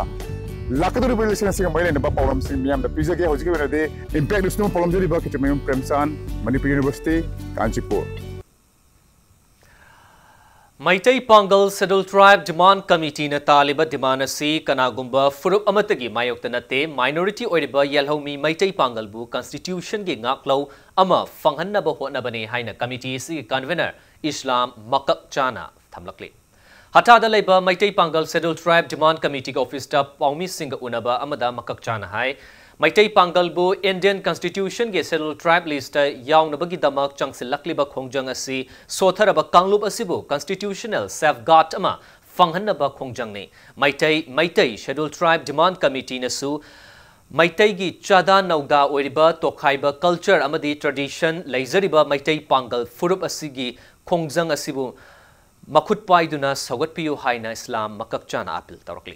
ꯂꯥꯛꯀꯗꯧꯔꯤꯕ ꯏꯂꯦꯛꯁꯟ ꯑꯁꯤꯒ ꯃꯔꯤ ꯂꯩꯅꯕ ꯄꯥꯎꯗꯝꯁꯤꯡ ꯃꯤꯌꯥꯝꯗ ꯄꯤꯖꯒꯦ꯫ ꯍꯧꯖꯤꯛꯀꯤ ꯑꯣꯏꯅꯗꯤ Impact News ꯅ ꯄꯥꯎꯗꯝꯖꯔꯤꯕ ꯈꯦꯇ꯭ꯔꯤꯃꯌꯨꯝ ꯄ꯭ꯔꯦꯝꯆꯥꯟ, ꯃꯅꯤꯄꯨꯔ ꯌꯨꯅꯤꯚꯔꯁꯤꯇꯤ, ꯀꯥꯟꯆꯤꯄꯨꯔ꯫ ꯃꯩꯇꯩ ꯄꯥꯡꯒꯜ Scheduled Tribe Demand Committee ꯅ ꯇꯥꯜꯂꯤꯕ demand ꯑꯁꯤ ꯀꯅꯥꯒꯨꯝꯕ ꯐꯨꯔꯨꯞ ꯑꯃꯠꯇꯒꯤ ꯃꯥꯌꯣꯛꯇ ꯅꯠꯇꯦ, minority ꯑꯣꯏꯔꯤꯕ ꯌꯦꯜꯍꯧꯃꯤ ꯃꯩꯇꯩ ꯄꯥꯡꯒꯜꯕꯨ constitution ꯒꯤ ꯉꯥꯛꯂꯧ ꯑꯃ ꯐꯪꯍꯟꯅꯕ ꯍꯣꯠꯅꯕꯅꯤ ꯍꯥꯏꯅ committee ꯑꯁꯤꯒꯤ convener ꯏꯁꯂꯥꯝ ꯃꯀꯛꯆꯥꯅ ꯊꯝꯂꯛꯂꯤ꯫ ꯍꯇꯥꯗ ꯂꯩꯕ ꯃꯩꯇꯩ ꯄꯥꯡꯒꯜ Scheduled Tribe Demand Committee ꯒꯤ office ꯇ ꯄꯥꯎꯃꯤꯁꯤꯡꯒ ꯎꯅꯕ ꯑꯃꯗ ꯃꯀꯛꯆꯥꯅ ꯍꯥꯏ, ꯃꯩꯇꯩ ꯄꯥꯡꯒꯜꯕꯨ Indian Constitution ꯒꯤ Scheduled Tribe list ꯇ ꯌꯥꯎꯅꯕꯒꯤꯗꯃꯛ ꯆꯪꯁꯤꯜꯂꯛꯂꯤꯕ ꯈꯣꯡꯖꯪ ꯑꯁꯤ ꯁꯣꯠꯊꯔꯕ ꯀꯥꯡꯂꯨꯞ ꯑꯁꯤꯕꯨ constitutional safeguard ꯑꯃ ꯐꯪꯍꯟꯅꯕ ꯈꯣꯡꯖꯪꯅꯤ꯫ Meitei, Meitei Scheduled Tribe Demand Committee ꯅꯁꯨ ꯃꯩꯇꯩꯒꯤ ꯆꯥꯗꯥ ꯅꯧꯗꯥ ꯑꯣꯏꯔꯤꯕ ꯇꯣꯈꯥꯏꯕ culture ꯑꯃꯗꯤ tradition ꯂꯩꯖꯔꯤꯕ ꯃꯩꯇꯩ ꯄꯥꯡꯒꯜ ꯐꯨꯔꯨꯞ ꯑꯁꯤꯒꯤ ꯈꯣꯡꯖꯪ ꯑꯁꯤꯕꯨ ꯃꯈꯨꯠ ꯄꯥꯏꯗꯨꯅ ꯁꯧꯒꯠꯄꯤꯌꯨ ꯍꯥꯏꯅ ꯏꯁꯂꯥꯝ ꯃꯀꯛꯆꯥꯅ appeal ꯇꯧꯔꯛꯂꯤ꯫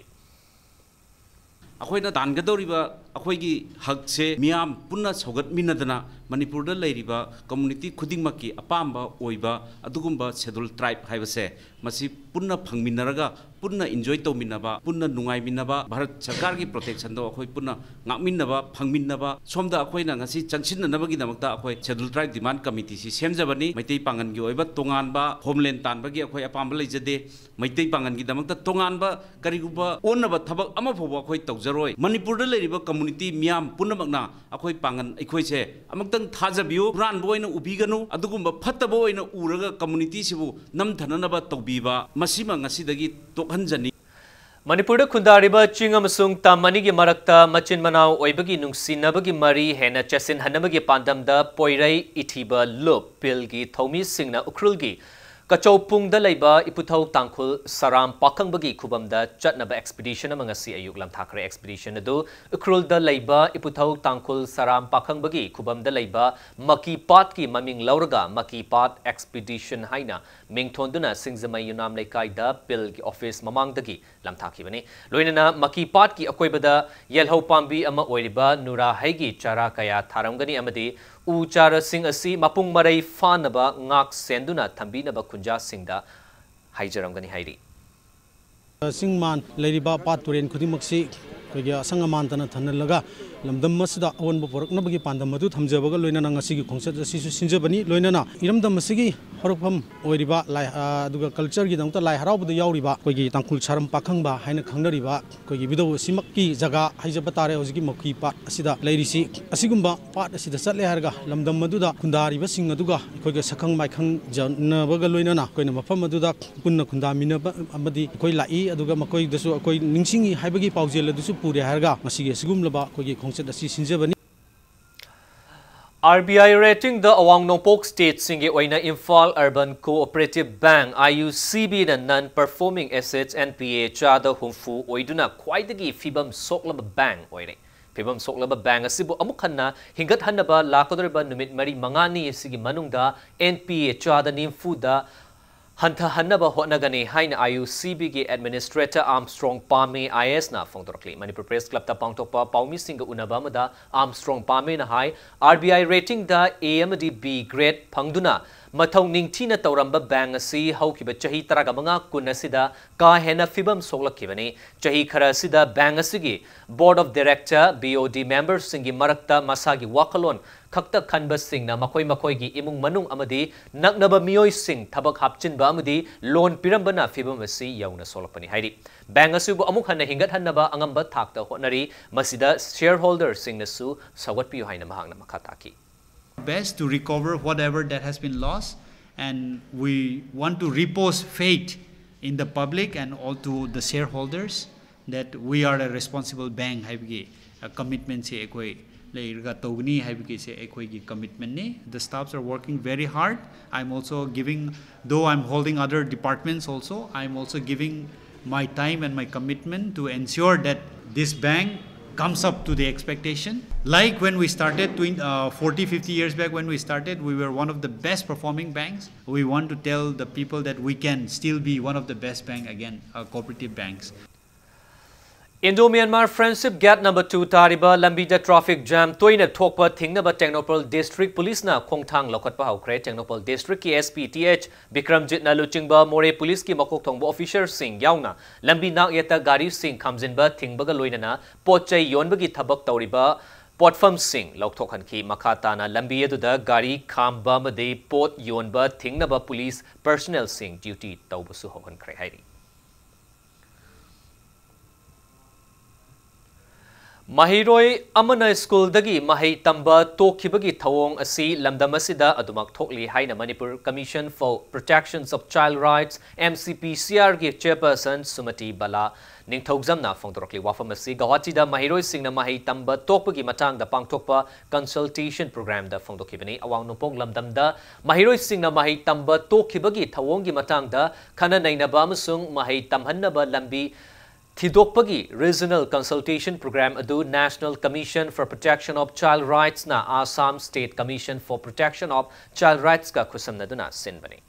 ꯑꯩꯈꯣꯏꯅ ꯇꯥꯟꯒꯗꯧꯔꯤꯕ ꯑꯩꯈꯣꯏꯒꯤ ꯍꯛꯁꯦ ꯃꯤꯌꯥꯝ ꯄꯨꯟꯅ ꯁꯧꯒꯠꯃꯤꯟꯅꯗꯅ ꯃꯅꯤꯄꯨꯔꯗ ꯂꯩꯔꯤꯕ community ꯈꯨꯗꯤꯡꯃꯛꯀꯤ ꯑꯄꯥꯝꯕ ꯑꯣꯏꯕ ꯑꯗꯨꯒꯨꯝꯕ Scheduled Tribe ꯍꯥꯏꯕꯁꯦ ꯃꯁꯤ ꯄꯨꯟꯅ ꯐꯪꯃꯤꯟꯅꯔꯒ ꯄꯨꯟꯅ enjoy ꯇꯧꯃꯤꯟꯅꯕ, ꯄꯨꯟꯅ ꯅꯨꯡꯉꯥꯏꯃꯤꯟꯅꯕ, ꯚꯥꯔꯠ ꯁꯔꯀꯥꯔꯒꯤ protection ꯗꯣ ꯑꯩꯈꯣꯏ ꯄꯨꯟꯅ ꯉꯥꯛꯃꯤꯟꯅꯕ, ꯐꯪꯃꯤꯟꯅꯕ, ꯁꯣꯝꯗ ꯑꯩꯈꯣꯏꯅ ꯉꯁꯤ ꯆꯪꯁꯤꯟꯅꯅꯕꯒꯤꯗꯃꯛꯇ ꯑꯩꯈꯣꯏ Scheduled Tribe Demand Committee ꯁꯤ ꯁꯦꯝꯖꯕꯅꯤ꯫ ꯃꯩꯇꯩ ꯄꯥꯡꯒꯜꯒꯤ ꯑꯣꯏꯕ ꯇꯣꯉꯥꯟꯕ homeland ꯇꯥꯟꯕꯒꯤ ꯑꯩꯈꯣꯏ ꯑꯄꯥꯝꯕ ꯂꯩꯖꯗꯦ꯫ ꯃꯩꯇꯩ ꯄꯥꯡꯒꯜꯒꯤꯗꯃꯛꯇ ꯇꯣꯉꯥꯟꯕ ꯀꯔꯤꯒꯨꯝꯕ ꯑꯣꯟꯅꯕ ꯊꯕꯛ ꯑꯃ ꯐꯥꯎꯕ ꯑꯩꯈꯣꯏ ꯇꯧꯖꯔꯣꯏ꯫ ꯃꯅꯤꯄꯨꯔꯗ ꯂꯩꯔꯤꯕ community ꯃꯤꯌꯥꯝ ꯄꯨꯝꯅꯃꯛꯅ ꯑꯩꯈꯣꯏ ꯄꯥꯡꯒꯜ ꯑꯩꯈꯣꯏꯁꯦ ꯑꯃꯨꯛꯇꯪ ꯊꯥꯖꯕꯤꯌꯨ꯫ ꯍꯨꯔꯥꯟꯕ ꯑꯣꯏꯅ ꯎꯕꯤꯒꯅꯨ꯫ ꯑꯗꯨꯒꯨꯝꯕ ꯐꯠꯇꯕ ꯑꯣꯏꯅ ꯎꯔꯒ community ꯁꯤꯕꯨ ꯅꯝꯊꯅꯅꯕ ꯇꯧꯕꯤꯕ, ꯃꯁꯤꯃ ꯉꯁꯤꯗꯒꯤ ꯇꯣꯛꯍꯟꯖꯅꯤꯡꯏ꯫ ꯃꯅꯤꯄꯨꯔꯗ ꯈꯨꯟꯗꯥꯔꯤꯕ ꯆꯤꯡ ꯑꯃꯁꯨꯡ ꯇꯝ ꯑꯅꯤꯒꯤ ꯃꯔꯛꯇ ꯃꯆꯤꯟ ꯃꯅꯥꯎ ꯑꯣꯏꯕꯒꯤ ꯅꯨꯡꯁꯤꯅꯕꯒꯤ ꯃꯔꯤ ꯍꯦꯟꯅ ꯆꯦꯠꯁꯤꯟꯍꯟꯅꯕꯒꯤ ꯄꯥꯟꯗꯝꯗ ꯄꯣꯏꯔꯩ ꯏꯊꯤꯕ ꯂꯨꯞ ꯄꯤꯜꯒꯤ ꯊꯧꯃꯤꯁꯤꯡꯅ ꯎꯈ꯭ꯔꯨꯜꯒꯤ ꯀꯆꯧꯄꯨꯡꯗ ꯂꯩꯕ ꯏꯄꯨꯊꯧ ꯇꯥꯡꯈꯨꯜ ꯁꯔꯥꯝ ꯄꯥꯈꯪꯕꯒꯤ ꯈꯨꯕꯝꯗ ꯆꯠꯅꯕ ꯑꯦꯛꯁꯄꯤꯗꯤꯁꯟ ꯑꯃ ꯉꯁꯤ ꯑꯌꯨꯛ ꯂꯝꯊꯥꯈ꯭ꯔꯦ꯫ ꯑꯦꯛꯁꯄꯤꯗꯤꯁꯟ ꯑꯗꯨ ꯎꯈ꯭ꯔꯨꯜꯗ ꯂꯩꯕ ꯏꯄꯨꯊꯧ ꯇꯥꯡꯈꯨꯜ ꯁꯔꯥꯝ ꯄꯥꯈꯪꯕꯒꯤ ꯈꯨꯕꯝꯗ ꯂꯩꯕ ꯃꯀꯤ ꯄꯥꯠꯀꯤ ꯃꯃꯤꯡ ꯂꯧꯔꯒ ꯃꯀꯤ ꯄꯥꯠ ꯑꯦꯛꯁꯄꯤꯗꯤꯁꯟ ꯍꯥꯏꯅ ꯃꯤꯡꯊꯣꯟꯗꯨꯅ ꯁꯤꯡꯖꯃꯩ ꯌꯨꯅꯥꯝ ꯂꯩꯀꯥꯏꯗ ꯄꯤꯜꯒꯤ ꯑꯣꯐꯤꯁ ꯃꯃꯥꯡꯗꯒꯤ ꯂꯝꯊꯥꯈꯤꯕꯅꯤ꯫ ꯂꯣꯏꯅꯅ ꯃꯀꯤ ꯄꯥꯠꯀꯤ ꯑꯀꯣꯏꯕꯗ ꯌꯦꯜꯍꯧ ꯄꯥꯝꯕꯤ ꯑꯃ ꯑꯣꯏꯔꯤꯕ ꯅꯨꯔꯥ ꯍꯩꯒꯤ ꯆꯥꯔꯥ ꯀꯌꯥ ꯊꯥꯔꯝꯒꯅꯤ ꯑꯃꯗꯤ ꯎ ꯆꯥꯔꯥꯁꯤꯡ ꯑꯁꯤ ꯃꯄꯨꯡ ꯃꯔꯩ ꯐꯥꯅꯕ ꯉꯥꯛ ꯁꯦꯟꯗꯨꯅ ꯊꯝꯕꯤꯅꯕ ꯈꯨꯟꯖꯥꯁꯤꯡꯗ ꯍꯥꯏꯖꯔꯝꯒꯅꯤ ꯍꯥꯏꯔꯤ꯫ ꯆꯤꯡ ꯃꯥꯟ ꯂꯩꯔꯤꯕ ꯄꯥꯠ ꯇꯨꯔꯦꯟ ꯈꯨꯗꯤꯡꯃꯛꯁꯤ ꯑꯩꯈꯣꯏꯒꯤ ꯑꯁꯪ ꯑꯃꯥꯟꯇꯅ ꯊꯟꯍꯜꯂꯒ ꯂꯝꯗꯝ ꯑꯁꯤꯗ ꯑꯑꯣꯟꯕ ꯄꯨꯔꯛꯅꯕꯒꯤ ꯄꯥꯟꯗꯝ ꯑꯗꯨ ꯊꯝꯖꯕꯒ ꯂꯣꯏꯅꯅ ꯉꯁꯤꯒꯤ ꯈꯣꯡꯆꯠ ꯑꯁꯤꯁꯨ ꯁꯤꯟꯖꯕꯅꯤ꯫ ꯂꯣꯏꯅꯅ ꯏꯔꯝꯗꯝ ꯑꯁꯤꯒꯤ ꯍꯧꯔꯛꯐꯝ ꯑꯣꯏꯔꯤꯕ ꯂꯥꯏ-, ꯑ, ꯑꯗꯨꯒ ꯀꯜꯆꯔꯒꯤꯗꯃꯛꯇ ꯂꯥꯏ ꯍꯔꯥꯎꯕꯗ ꯌꯥꯎꯔꯤꯕ ꯑꯩꯈꯣꯏꯒꯤ ꯇꯥꯡꯈꯨꯜ ꯁꯔꯝ ꯄꯥꯈꯪꯕ ꯍꯥꯏꯅ ꯈꯪꯅꯔꯤꯕ ꯑꯩꯈꯣꯏꯒꯤ ꯏꯕꯨꯙꯧ ꯑꯁꯤꯃꯛꯀꯤ ꯖꯒꯥ ꯍꯥꯏꯖꯕ ꯇꯥꯔꯦ꯫ ꯍꯧꯖꯤꯛꯀꯤ ꯃꯈꯨꯏ ꯄꯥꯠ ꯑꯁꯤꯗ ꯂꯩꯔꯤꯁꯤ꯫ ꯑꯁꯤꯒꯨꯝꯕ ꯄꯥꯠ ꯑꯁꯤꯗ ꯆꯠꯂꯦ ꯍꯥꯏꯔꯒ ꯂꯝꯗꯝ ꯑꯗꯨꯗ ꯈꯨꯟꯗꯥꯔꯤꯕꯁꯤꯡ ꯑꯗꯨꯒ ꯑꯩꯈꯣꯏꯒ ꯁꯛꯈꯪ ꯃꯥꯏꯈꯪꯖꯅꯕꯒ ꯂꯣꯏꯅꯅ ꯑꯩꯈꯣꯏꯅ ꯃꯐꯝ ꯑꯗꯨꯗ ꯄꯨꯟꯅ ꯈꯨꯟꯗꯥꯃꯤꯟꯅꯕ ꯑꯃꯗꯤ ꯑꯩꯈꯣꯏ ꯂꯥꯛꯏ, ꯑꯗꯨꯒ ꯃꯈꯣꯏꯗꯁꯨ ꯑꯩꯈꯣꯏ ꯅꯤꯡꯁꯤꯡꯉꯤ ꯍꯥꯏꯕꯒꯤ ꯄꯥꯎꯖꯦꯜ ꯑꯗꯨꯁꯨ ꯄꯨꯔꯦ ꯍꯥꯏꯔꯒ ꯉꯁꯤꯒꯤ ꯑꯁꯤꯒꯨꯝꯂꯕ ꯑꯩꯈꯣꯏꯒꯤ ꯈꯣꯡꯆꯠ ꯑꯁꯤ ꯁꯤꯟꯖꯕꯅꯤ꯫ ꯑꯥꯔ ꯕꯤ ꯑꯥꯏ ꯔꯦꯇꯤꯡꯗ ꯑꯋꯥꯡ ꯅꯣꯡꯄꯣꯛ ꯁ꯭ꯇꯦꯠꯁꯤꯡꯒꯤ ꯑꯣꯏꯅ Imphal urban cooperative bank, I U C ꯕꯤꯅ non performing assets, N P A, ꯆꯥꯗ ꯍꯨꯝꯐꯨ ꯑꯣꯏꯗꯨꯅ ꯈ꯭ꯋꯥꯏꯗꯒꯤ ꯐꯤꯕꯝ ꯁꯣꯛꯂꯕ ꯕꯦꯡꯛ ꯑꯣꯏꯔꯦ꯫ ꯐꯤꯕꯝ ꯁꯣꯛꯂꯕ ꯕꯦꯡꯛ ꯑꯁꯤꯕꯨ ꯑꯃꯨꯛ ꯍꯟꯅ ꯍꯤꯡꯒꯠꯍꯟꯅꯕ ꯂꯥꯛꯀꯗꯧꯔꯤꯕ ꯅꯨꯃꯤꯠ ꯃꯔꯤ ꯃꯉꯥꯅꯤ ꯑꯁꯤꯒꯤ ꯃꯅꯨꯡꯗ ꯑꯦꯟ ꯄꯤ ꯑꯦ ꯆꯥꯗ ꯅꯤꯐꯨꯗ ꯍꯟꯊꯍꯟꯅꯕ ꯍꯣꯠꯅꯒꯅꯤ ꯍꯥꯏꯅ ꯑꯥꯏ ꯌꯨ ꯁꯤ ꯕꯤꯒꯤ ꯑꯦꯗꯃꯤꯅꯤꯁꯇ꯭ꯔꯦꯇꯔ ꯑꯥꯔꯝꯁꯇ꯭ꯔꯣꯡ ꯄꯥꯃꯦ ꯑꯥꯏ ꯑꯦꯁꯅ ꯐꯣꯡꯗꯣꯔꯛꯂꯤ꯫ ꯃꯅꯤꯄꯨꯔ ꯄ꯭ꯔꯦꯁ ꯀ꯭ꯂꯕꯇ ꯄꯥꯡꯊꯣꯛꯄ ꯄꯥꯎꯃꯤꯁꯤꯡꯒ ꯎꯅꯕ ꯑꯃꯗ ꯑꯥꯔꯝꯁꯇ꯭ꯔꯣꯡ ꯄꯥꯃꯦꯅ ꯍꯥꯏ, ꯑꯥꯔ ꯕꯤ ꯑꯥꯏ ꯔꯦꯇꯤꯡꯗ ꯑꯦ ꯑꯃꯗꯤ ꯕꯤ ꯒ꯭ꯔꯦꯗ ꯐꯪꯗꯨꯅ ꯃꯊꯧ ꯅꯤꯡꯊꯤꯅ ꯇꯧꯔꯝꯕ ꯕꯦꯡꯛ ꯑꯁꯤ ꯍꯧꯈꯤꯕ ꯆꯍꯤ ꯇꯔꯥꯃꯉꯥ ꯀꯨꯟ ꯑꯁꯤꯗ ꯀꯥ ꯍꯦꯟꯅ ꯐꯤꯕꯝ ꯁꯣꯛꯂꯛꯈꯤꯕꯅꯤ꯫ ꯆꯍꯤ ꯈꯔ ꯑꯁꯤꯗ ꯕꯦꯡꯛ ꯑꯁꯤꯒꯤ ꯕꯣꯔꯗ ꯑꯣꯐ ꯗꯥꯏꯔꯦꯛꯇꯔ, ꯕꯤ ꯑꯣ ꯗꯤ ꯃꯦꯝꯕꯔꯁꯤꯡꯒꯤ ꯃꯔꯛꯇ ꯃꯁꯥꯒꯤ ꯋꯥꯈꯜꯂꯣꯟ ꯈꯛꯇ ꯈꯟꯕꯁꯤꯡꯅ ꯃꯈꯣꯏ ꯃꯈꯣꯏꯒꯤ ꯏꯃꯨꯡ ꯃꯅꯨꯡ ꯑꯃꯗꯤ ꯅꯛꯅꯕ ꯃꯤꯑꯣꯏꯁꯤꯡ ꯊꯕꯛ ꯍꯥꯞꯆꯤꯟꯕ ꯑꯃꯗꯤ ꯂꯣꯟ ꯄꯤꯔꯝꯕꯅ ꯐꯤꯕꯝ ꯑꯁꯤ ꯌꯧꯅ ꯁꯣꯛꯂꯛꯄꯅꯤ ꯍꯥꯏꯔꯤ꯫ ꯕꯦꯡꯛ ꯑꯁꯤꯕꯨ ꯑꯃꯨꯛ ꯍꯟꯅ ꯍꯤꯡꯒꯠꯍꯟꯅꯕ ꯑꯉꯝꯕ ꯊꯥꯛꯇ ꯍꯣꯠꯅꯔꯤ꯫ ꯃꯁꯤꯗ ꯁꯤꯌꯔꯍꯣꯜꯗꯔꯁꯤꯡꯅꯁꯨ ꯁꯧꯒꯠꯄꯤꯌꯨ ꯍꯥꯏꯅ ꯃꯍꯥꯛꯅ ꯃꯈꯥ ꯇꯥꯈꯤ꯫ Best to recover whatever that has been lost, and we want to repose faith in the public and all to the shareholders that we are a responsible bank ꯍꯥꯏꯕꯒꯤ commitment ꯁꯦ ꯑꯩꯈꯣꯏ ꯂꯩꯔꯒ ꯇꯧꯒꯅꯤ ꯍꯥꯏꯕꯒꯤꯁꯦ ꯑꯩꯈꯣꯏꯒꯤ commitment ꯅꯤ꯫ The staffs are working very hard. I'm also giving, though I'm holding other departments also, I'm also giving my time and my commitment to ensure that this bank comes up to the expectation. Like when we started twen- uh, forty, fifty years back, when we started, we were one of the best performing banks. We want to tell the people that we can still be one of the best bank again, uh, cooperative banks. Indo-Myanmar Friendship Gate number two ꯇꯥꯔꯤꯕ ꯂꯝꯕꯤꯗ traffic jam ꯇꯣꯏꯅ ꯊꯣꯛꯄ ꯊꯤꯡꯅꯕ Tengnoupal District Police ꯅ ꯈꯣꯡꯊꯥꯡ ꯂꯧꯈꯠꯄ ꯍꯧꯈ꯭ꯔꯦ꯫ Tengnoupal District ꯀꯤ S P T H ꯕꯤꯀ꯭ꯔꯝꯖꯤꯠꯅ ꯂꯨꯆꯤꯡꯕ ꯃꯣꯔꯦ Police ꯀꯤ ꯃꯀꯣꯛ ꯊꯣꯡꯕ officer ꯁꯤꯡ ꯌꯥꯎꯅ ꯂꯝꯕꯤ ꯅꯥꯛꯌꯦꯠꯇ ꯒꯥꯔꯤꯁꯤꯡ ꯈꯥꯝꯖꯤꯟꯕ ꯊꯤꯡꯕꯒ ꯂꯣꯏꯅꯅ ꯄꯣꯠ ꯆꯩ ꯌꯣꯟꯕꯒꯤ ꯊꯕꯛ ꯇꯧꯔꯤꯕ ꯄꯣꯠꯐꯝꯁꯤꯡ ꯂꯧꯊꯣꯛꯍꯟꯈꯤ꯫ ꯃꯈꯥ ꯇꯥꯅ ꯂꯝꯕꯤ ꯑꯗꯨꯗ ꯒꯥꯔꯤ ꯈꯥꯝꯕ ꯑꯃꯗꯤ ꯄꯣꯠ ꯌꯣꯟꯕ ꯊꯤꯡꯅꯕ police personnel ꯁꯤꯡ duty ꯇꯧꯕꯁꯨ ꯍꯧꯍꯟꯈ꯭ꯔꯦ ꯍꯥꯏꯔꯤ꯫ ꯃꯍꯩꯔꯣꯏ ꯑꯃꯅ ꯁ꯭ꯀꯨꯜꯗꯒꯤ ꯃꯍꯩ ꯇꯝꯕ ꯇꯣꯛꯈꯤꯕꯒꯤ ꯊꯧꯑꯣꯡ ꯑꯁꯤ ꯂꯝꯗꯝ ꯑꯁꯤꯗ ꯑꯗꯨꯃꯛ ꯊꯣꯛꯂꯤ ꯍꯥꯏꯅ Manipur Commission for Protections of Child Rights, M C P C R ꯒꯤ chairperson ꯁꯨꯃꯇꯤ ꯕꯂꯥ ꯅꯤꯡꯊꯧꯖꯝꯅ ꯐꯣꯡꯗꯣꯔꯛꯂꯤ꯫ ꯋꯥꯐꯝ ꯑꯁꯤ ꯒꯧꯍꯥꯇꯤꯗ ꯃꯍꯩꯔꯣꯏꯁꯤꯡꯅ ꯃꯍꯩ ꯇꯝꯕ ꯇꯣꯛꯄꯒꯤ ꯃꯇꯥꯡꯗ ꯄꯥꯡꯊꯣꯛꯄ consultation program ꯗ ꯐꯣꯡꯗꯣꯛꯈꯤꯕꯅꯤ꯫ ꯑꯋꯥꯡ ꯅꯣꯡꯄꯣꯛ ꯂꯝꯗꯝꯗ ꯃꯍꯩꯔꯣꯏꯁꯤꯡꯅ ꯃꯍꯩ ꯇꯝꯕ ꯇꯣꯛꯈꯤꯕꯒꯤ ꯊꯧꯑꯣꯡꯒꯤ ꯃꯇꯥꯡꯗ ꯈꯟꯅ ꯅꯩꯅꯕ ꯑꯃꯁꯨꯡ ꯃꯍꯩ ꯇꯝꯍꯟꯅꯕ ꯂꯝꯕꯤ ꯊꯤꯗꯣꯛꯄꯒꯤ regional consultation program ꯑꯗꯨ National Commission for Protection of Child Rights ꯅ Assam State Commission for Protection of Child Rights ꯀ ꯈꯨꯠꯁꯝꯅꯗꯨꯅ ꯁꯤꯟꯕꯅꯤ꯫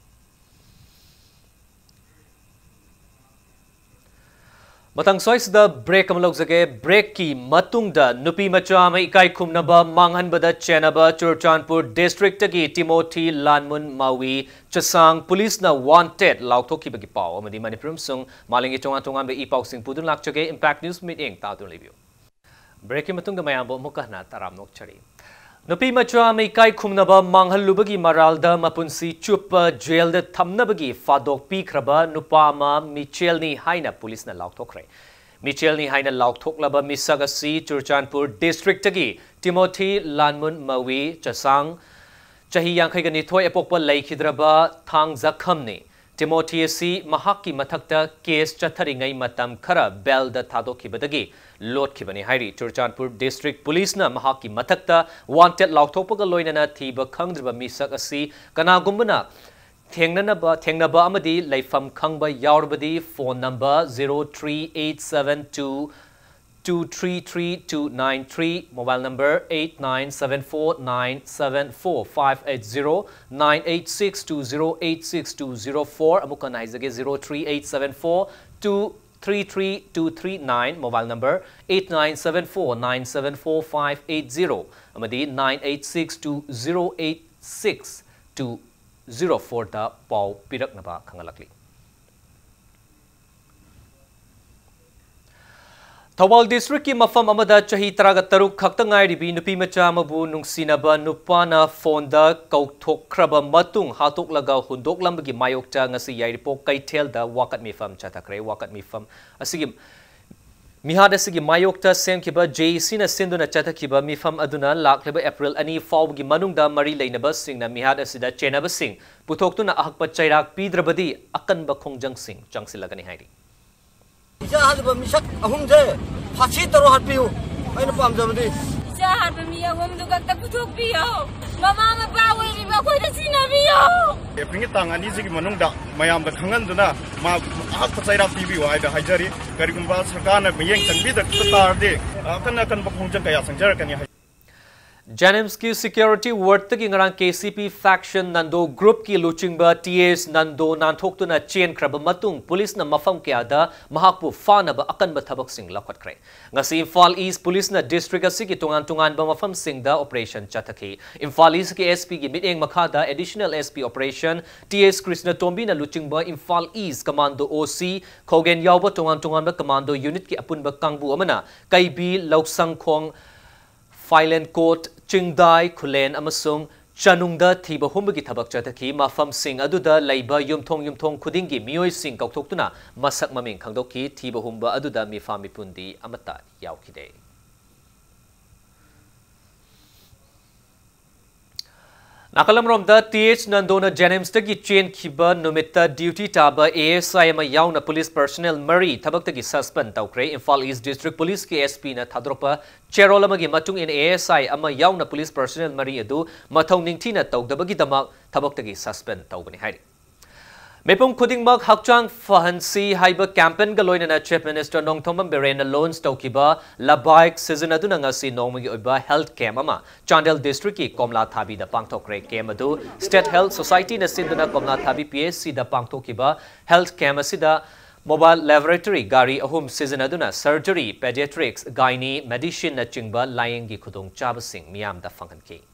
ꯃꯇꯥꯡ ꯁ꯭ꯋꯥꯏꯁꯤꯗ break ꯑꯃ ꯂꯧꯖꯒꯦ꯫ Break ꯀꯤ ꯃꯇꯨꯡꯗ ꯅꯨꯄꯤ ꯃꯆꯥ ꯑꯃ ꯏꯀꯥꯏ ꯈꯨꯝꯅꯕ ꯃꯥꯡꯍꯟꯕꯗ ꯆꯦꯟꯅꯕ ꯆꯨꯔꯆꯥꯟꯄꯨꯔ District ꯇꯒꯤ ꯇꯤꯃꯣꯊꯤ ꯂꯥꯟꯃꯨꯟ ꯃꯥꯋꯤ ꯆꯁꯥꯡ police ꯅ wanted ꯂꯥꯎꯊꯣꯛꯈꯤꯕꯒꯤ ꯄꯥꯎ ꯑꯃꯗꯤ ꯃꯅꯤꯄꯨꯔ ꯑꯃꯁꯨꯡ ꯃꯥꯂꯦꯝꯒꯤ ꯇꯣꯉꯥꯟ ꯇꯣꯉꯥꯟꯕ ꯏ ꯄꯥꯎꯁꯤꯡ ꯄꯨꯗꯨꯅ ꯂꯥꯛꯆꯒꯦ꯫ Impact News ꯃꯤꯠꯌꯦꯡ ꯇꯥꯗꯨꯅ ꯂꯩꯕꯤꯌꯨ꯫ Break ꯀꯤ ꯃꯇꯨꯡꯗ ꯃꯌꯥꯝꯕꯨ ꯑꯃꯨꯛꯀ ꯍꯟꯅ ꯇꯔꯥꯝꯅ ꯑꯣꯛꯆꯔꯤ꯫ ꯅꯨꯄꯤ ꯃꯆꯥ ꯑꯃ ꯏꯀꯥꯏ ꯈꯨꯝꯅꯕ ꯃꯥꯡꯍꯜꯂꯨꯕꯒꯤ ꯃꯔꯥꯜꯗ ꯃꯄꯨꯟꯁꯤ ꯆꯨꯞꯄ jail ꯗ ꯊꯝꯅꯕꯒꯤ ꯐꯥꯗꯣꯛ ꯄꯤꯈ꯭ꯔꯕ ꯅꯨꯄꯥ ꯑꯃ ꯃꯤꯆꯦꯜꯅꯤ ꯍꯥꯏꯅ police ꯅ ꯂꯥꯎꯊꯣꯛꯈ꯭ꯔꯦ꯫ ꯃꯤꯆꯦꯜꯅꯤ ꯍꯥꯏꯅ ꯂꯥꯎꯊꯣꯛꯂꯕ ꯃꯤꯁꯛ ꯑꯁꯤ ꯆꯨꯔꯆꯥꯟꯄꯨꯔ District ꯇꯒꯤ ꯇꯤꯃꯣꯊꯤ ꯂꯥꯟꯃꯨꯟ ꯃꯥꯋꯤ ꯆꯁꯥꯡ, ꯆꯍꯤ ꯌꯥꯡꯈꯩꯒ ꯅꯤꯊꯣꯏ ꯑꯄꯣꯛꯄ ꯂꯩꯈꯤꯗ꯭ꯔꯕ ꯊꯥꯡꯖꯈꯝꯅꯤ꯫ ꯇꯤꯃꯣꯊꯤ ꯑꯁꯤ ꯃꯍꯥꯛꯀꯤ ꯃꯊꯛꯇ ꯀꯦꯁ ꯆꯠꯊꯔꯤꯉꯩ ꯃꯇꯝ ꯈꯔ ꯕꯦꯜꯗ ꯊꯥꯗꯣꯛꯈꯤꯕꯗꯒꯤ ꯂꯣꯠꯈꯤꯕꯅꯤ ꯍꯥꯏꯔꯤ꯫ ꯆꯨꯔꯆꯥꯟꯄꯨꯔ ꯗꯤꯁꯇ꯭ꯔꯤꯛ ꯄꯨꯂꯤꯁꯅ ꯃꯍꯥꯛꯀꯤ ꯃꯊꯛꯇ ꯋꯥꯟꯇꯦꯗ ꯂꯥꯎꯊꯣꯛꯄꯒ ꯂꯣꯏꯅꯅ ꯊꯤꯕ ꯈꯪꯗ꯭ꯔꯕ ꯃꯤꯁꯛ ꯑꯁꯤ ꯀꯅꯥꯒꯨꯝꯕꯅ ꯊꯦꯡꯅꯅꯕ, ꯊꯦꯡꯅꯕ ꯑꯃꯗꯤ ꯂꯩꯐꯝ ꯈꯪꯕ ꯌꯥꯎꯔꯕꯗꯤ phone number zero three eight seven two two three three two nine three, mobile number eight nine seven four nine seven four five eight zero, nine eight six two zero eight six two zero four, ꯑꯃꯨꯛꯀ ꯍꯟꯅ ꯍꯥꯏꯖꯒꯦ, zero three eight seven four two three three two three nine, mobile number eight nine seven four nine seven four five eight zero ꯑꯃꯗꯤ nine eight six two zero eight six two zero fourꯗ ꯄꯥꯎ ꯄꯤꯔꯛꯅꯕ ꯈꯪꯍꯜꯂꯛꯂꯤ꯫ ꯊꯧꯕꯥꯜ ꯗꯤꯁꯇ꯭ꯔꯤꯛꯀꯤ ꯃꯐꯝ ꯑꯃꯗ ꯆꯍꯤ ꯇꯔꯥꯒ ꯇꯔꯨꯛ ꯈꯛꯇ ꯉꯥꯏꯔꯤꯕꯤ ꯅꯨꯄꯤ ꯃꯆꯥ ꯑꯃꯕꯨ ꯅꯨꯡꯁꯤꯅꯕ ꯅꯨꯄꯥꯅ ꯐꯣꯟꯗ ꯀꯧꯊꯣꯛꯈ꯭ꯔꯕ ꯃꯇꯨꯡ ꯍꯥꯠꯇꯣꯛꯂꯒ ꯍꯨꯟꯗꯣꯛꯂꯝꯕꯒꯤ ꯃꯥꯌꯣꯛꯇ ꯉꯁꯤ ꯌꯥꯏꯔꯤꯄꯣꯛ ꯀꯩꯊꯦꯜꯗ ꯋꯥꯀꯠ ꯃꯤꯐꯝ ꯆꯠꯊꯈ꯭ꯔꯦ꯫ ꯋꯥꯀꯠ ꯃꯤꯐꯝ ꯑꯁꯤꯒꯤ, ꯃꯤꯍꯥꯠ ꯑꯁꯤꯒꯤ ꯃꯥꯌꯣꯛꯇ ꯁꯦꯝꯈꯤꯕ ꯖꯦ ꯁꯤꯅ ꯁꯤꯟꯗꯨꯅ ꯆꯠꯊꯈꯤꯕ ꯃꯤꯐꯝ ꯑꯗꯨꯅ ꯂꯥꯛꯂꯤꯕ ꯑꯦꯄ꯭ꯔꯤꯜ ꯑꯅꯤ ꯐꯥꯎꯕꯒꯤ ꯃꯅꯨꯡꯗ ꯃꯔꯤ ꯂꯩꯅꯕꯁꯤꯡꯅ ꯃꯤꯍꯥꯠ ꯑꯁꯤꯗ ꯆꯦꯟꯅꯕꯁꯤꯡ ꯄꯨꯊꯣꯛꯇꯨꯅ ꯑꯍꯛꯄ ꯆꯩꯔꯥꯛ ꯄꯤꯗ꯭ꯔꯕꯗꯤ ꯑꯀꯟꯕ ꯈꯣꯡꯖꯪꯁꯤꯡ ꯆꯪꯁꯤꯜꯂꯒꯅꯤ ꯍꯥꯏꯔꯤ꯫ ꯏꯆꯥ ꯍꯥꯠꯂꯤꯕ ꯃꯤꯁꯛ ꯑꯍꯨꯝꯁꯦ ꯐꯥꯁꯤ ꯇꯧꯔꯣ, ꯍꯥꯠꯄꯤꯌꯨ꯫ ꯑꯩꯅ ꯄꯥꯝꯖꯕꯗꯤ ꯏꯆꯥ ꯍꯥꯠꯄ ꯃꯤ ꯑꯍꯨꯝꯗꯨ ꯈꯛꯇ ꯄꯨꯊꯣꯛꯄꯤꯌꯣ꯫ ꯃꯃꯥ ꯃꯄꯥ ꯑꯣꯏꯔꯤꯕ ꯑꯩꯈꯣꯏꯗ ꯁꯤꯟꯅꯕꯤꯌꯣ꯫ ꯑꯦꯄ꯭ꯔꯤꯜꯒꯤ ꯇꯥꯡ ꯑꯅꯤꯁꯤꯒꯤ ꯃꯅꯨꯡꯗ ꯃꯌꯥꯝꯗ ꯈꯪꯍꯟꯗꯨꯅ ꯃꯥ ꯑꯍꯛꯄ ꯆꯩꯔꯥꯛ ꯄꯤꯕꯤꯌꯨ ꯍꯥꯏꯅ ꯍꯥꯏꯖꯔꯤ꯫ ꯀꯔꯤꯒꯨꯝꯕ ꯁꯔꯀꯥꯔꯅ ꯃꯤꯠꯌꯦꯡ ꯆꯪꯕꯤꯗ꯭ꯔ ꯇꯥꯔꯗꯤ ꯑꯀꯟ ꯑꯀꯟꯕ ꯈꯣꯡꯖꯪ ꯀꯌꯥ ꯆꯪꯖꯔꯛꯀꯅꯤ ꯍꯥꯏ꯫ ꯖꯦꯅꯤꯝꯁꯀꯤ ꯁꯦꯀ꯭ꯌꯨꯔꯤꯇꯤ ꯋꯥꯔꯗꯇꯒꯤ ꯉꯔꯥꯡ ꯀꯦ ꯁꯤ ꯄꯤ ꯐꯦꯛꯁꯟ ꯅꯟꯗꯣ ꯒ꯭ꯔꯨꯞꯀꯤ ꯂꯨꯆꯤꯡꯕ ꯇꯤ ꯑꯦꯁ ꯅꯟꯗꯣ ꯅꯥꯟꯊꯣꯛꯇꯨꯅ ꯆꯦꯟꯈ꯭ꯔꯕ ꯃꯇꯨꯡ ꯄꯨꯂꯤꯁꯅ ꯃꯐꯝ ꯀꯌꯥꯗ ꯃꯍꯥꯛꯄꯨ ꯐꯥꯅꯕ ꯑꯀꯟꯕ ꯊꯕꯛꯁꯤꯡ ꯂꯧꯈꯠꯈ꯭ꯔꯦ꯫ ꯉꯁꯤ ꯏꯝꯐꯥꯜ ꯏꯁ ꯄꯨꯂꯤꯁꯅ ꯗꯤꯁꯇ꯭ꯔꯤꯛ ꯑꯁꯤꯒꯤ ꯇꯣꯉꯥꯟ ꯇꯣꯉꯥꯟꯕ ꯃꯐꯝꯁꯤꯡꯗ ꯑꯣꯄꯔꯦꯁꯟ ꯆꯠꯊꯈꯤ꯫ ꯏꯝꯐꯥꯜ ꯏꯁꯀꯤ ꯑꯦꯁ ꯄꯤꯒꯤ ꯃꯤꯠꯌꯦꯡ ꯃꯈꯥꯗ additional S P operation T S ꯀ꯭ꯔꯤꯁꯅꯇꯣꯝꯕꯤꯅ ꯂꯨꯆꯤꯡꯕ ꯏꯝꯐꯥꯜ ꯏꯁ ꯀꯃꯥꯟꯗꯣ ꯑꯣ ꯁꯤ ꯈꯧꯒꯦꯟ ꯌꯥꯎꯕ ꯇꯣꯉꯥꯟ ꯇꯣꯉꯥꯟꯕ ꯀꯃꯥꯟꯗꯣ ꯌꯨꯅꯤꯠꯀꯤ ꯑꯄꯨꯟꯕ ꯀꯥꯡꯕꯨ ꯑꯃꯅ ꯀꯩꯕꯤ, ꯂꯧꯁꯪꯈꯣꯡ, ꯐꯥꯏꯂꯦꯟꯀꯣꯠ, ꯆꯤꯡꯗꯥꯏ, ꯈꯨꯂꯦꯟ ꯑꯃꯁꯨꯡ ꯆꯅꯨꯡꯗ ꯊꯤꯕ ꯍꯨꯝꯕꯒꯤ ꯊꯕꯛ ꯆꯠꯊꯈꯤ꯫ ꯃꯐꯝꯁꯤꯡ ꯑꯗꯨꯗ ꯂꯩꯕ ꯌꯨꯝꯊꯣꯡ ꯌꯨꯝꯊꯣꯡ ꯈꯨꯗꯤꯡꯒꯤ ꯃꯤꯑꯣꯏꯁꯤꯡ ꯀꯧꯊꯣꯛꯇꯨꯅ ꯃꯁꯛ ꯃꯃꯤꯡ ꯈꯪꯗꯣꯛꯈꯤ꯫ ꯊꯤꯕ ꯍꯨꯝꯕ ꯑꯗꯨꯗ ꯃꯤꯐꯥ ꯃꯤꯄꯨꯟꯗꯤ ꯑꯃꯠꯇ ꯌꯥꯎꯈꯤꯗꯦ꯫ ꯅꯥꯀꯜ ꯑꯃꯔꯣꯝꯗ, ꯇꯤ ꯑꯦꯆ ꯅꯟꯗꯣꯅ ꯖꯦꯅꯤꯝꯁꯇꯒꯤ ꯆꯦꯟꯈꯤꯕ ꯅꯨꯃꯤꯠꯇ ꯗ꯭ꯌꯨꯇꯤ ꯇꯥꯕ ꯑꯦ ꯑꯦꯁ ꯑꯥꯏ ꯑꯃ ꯌꯥꯎꯅ ꯄꯨꯂꯤꯁ ꯄꯔꯁꯅꯦꯜ ꯃꯔꯤ ꯊꯕꯛꯇꯒꯤ ꯁꯁꯄꯦꯟ ꯇꯧꯈ꯭ꯔꯦ꯫ ꯏꯝꯐꯥꯜ ꯏꯁ ꯗꯤꯁꯇ꯭ꯔꯤꯛ ꯄꯨꯂꯤꯁꯀꯤ ꯑꯦꯁ ꯄꯤꯅ ꯊꯥꯗꯣꯔꯛꯄ ꯆꯦꯔꯣꯜ ꯑꯃꯒꯤ ꯃꯇꯨꯡ ꯏꯟꯅ, ꯑꯦ ꯑꯦꯁ ꯑꯥꯏ ꯑꯃ ꯌꯥꯎꯅ ꯄꯨꯂꯤꯁ ꯄꯔꯁꯅꯦꯜ ꯃꯔꯤ ꯑꯗꯨ ꯃꯊꯧ ꯅꯤꯡꯊꯤꯅ ꯇꯧꯗꯕꯒꯤꯗꯃꯛ ꯊꯕꯛꯇꯒꯤ ꯁꯁꯄꯦꯟ ꯇꯧꯕꯅꯤ ꯍꯥꯏꯔꯤ꯫ ꯃꯤꯄꯨꯝ ꯈꯨꯗꯤꯡꯃꯛ ꯍꯛꯆꯥꯡ ꯐꯍꯟꯁꯤ ꯍꯥꯏꯕ ꯀꯦꯝꯄꯦꯟꯒ ꯂꯣꯏꯅꯅ ꯆꯤꯐ ꯃꯤꯅꯤꯁꯇꯔ ꯅꯣꯡꯊꯣꯝꯕꯝ ꯕꯤꯔꯦꯟꯅ ꯂꯣꯟꯆ ꯇꯧꯈꯤꯕ ꯂꯕꯥꯏꯛ ꯁꯤꯖꯤꯟꯅꯗꯨꯅ ꯉꯁꯤ ꯅꯣꯡꯃꯒꯤ ꯑꯣꯏꯕ ꯍꯦꯜꯊ ꯀꯦꯝꯞ ꯑꯃ ꯆꯥꯟꯗꯦꯜ ꯗꯤꯁꯇ꯭ꯔꯤꯛꯀꯤ ꯀꯣꯝꯂꯥ ꯊꯥꯕꯤꯗ ꯄꯥꯡꯊꯣꯛꯈ꯭ꯔꯦ꯫ ꯀꯦꯝꯞ ꯑꯗꯨ ꯁ꯭ꯇꯦꯠ ꯍꯦꯜꯊ ꯁꯣꯁꯥꯏꯇꯤꯅ ꯁꯤꯟꯗꯨꯅ ꯀꯣꯝꯂꯥ ꯊꯥꯕꯤ ꯄꯤ ꯑꯩꯆ ꯁꯤꯗ ꯄꯥꯡꯊꯣꯛꯈꯤꯕ ꯍꯦꯜꯊ ꯀꯦꯝꯞ ꯑꯁꯤꯗ ꯃꯣꯕꯥꯏꯜ ꯂꯦꯕꯣꯔꯦꯇꯔꯤ ꯒꯥꯔꯤ ꯑꯍꯨꯝ ꯁꯤꯖꯤꯟꯅꯗꯨꯅ ꯁꯔꯖꯔꯤ, ꯄꯦꯗꯤꯌꯥꯇ꯭ꯔꯤꯛꯁ, ꯒꯥꯏꯅꯤ, ꯃꯦꯗꯤꯁꯤꯟꯅꯆꯤꯡꯕ ꯂꯥꯌꯦꯡꯒꯤ ꯈꯨꯗꯣꯡꯆꯥꯕꯁꯤꯡ ꯃꯤꯌꯥꯝꯗ ꯐꯪꯍꯟꯈꯤ꯫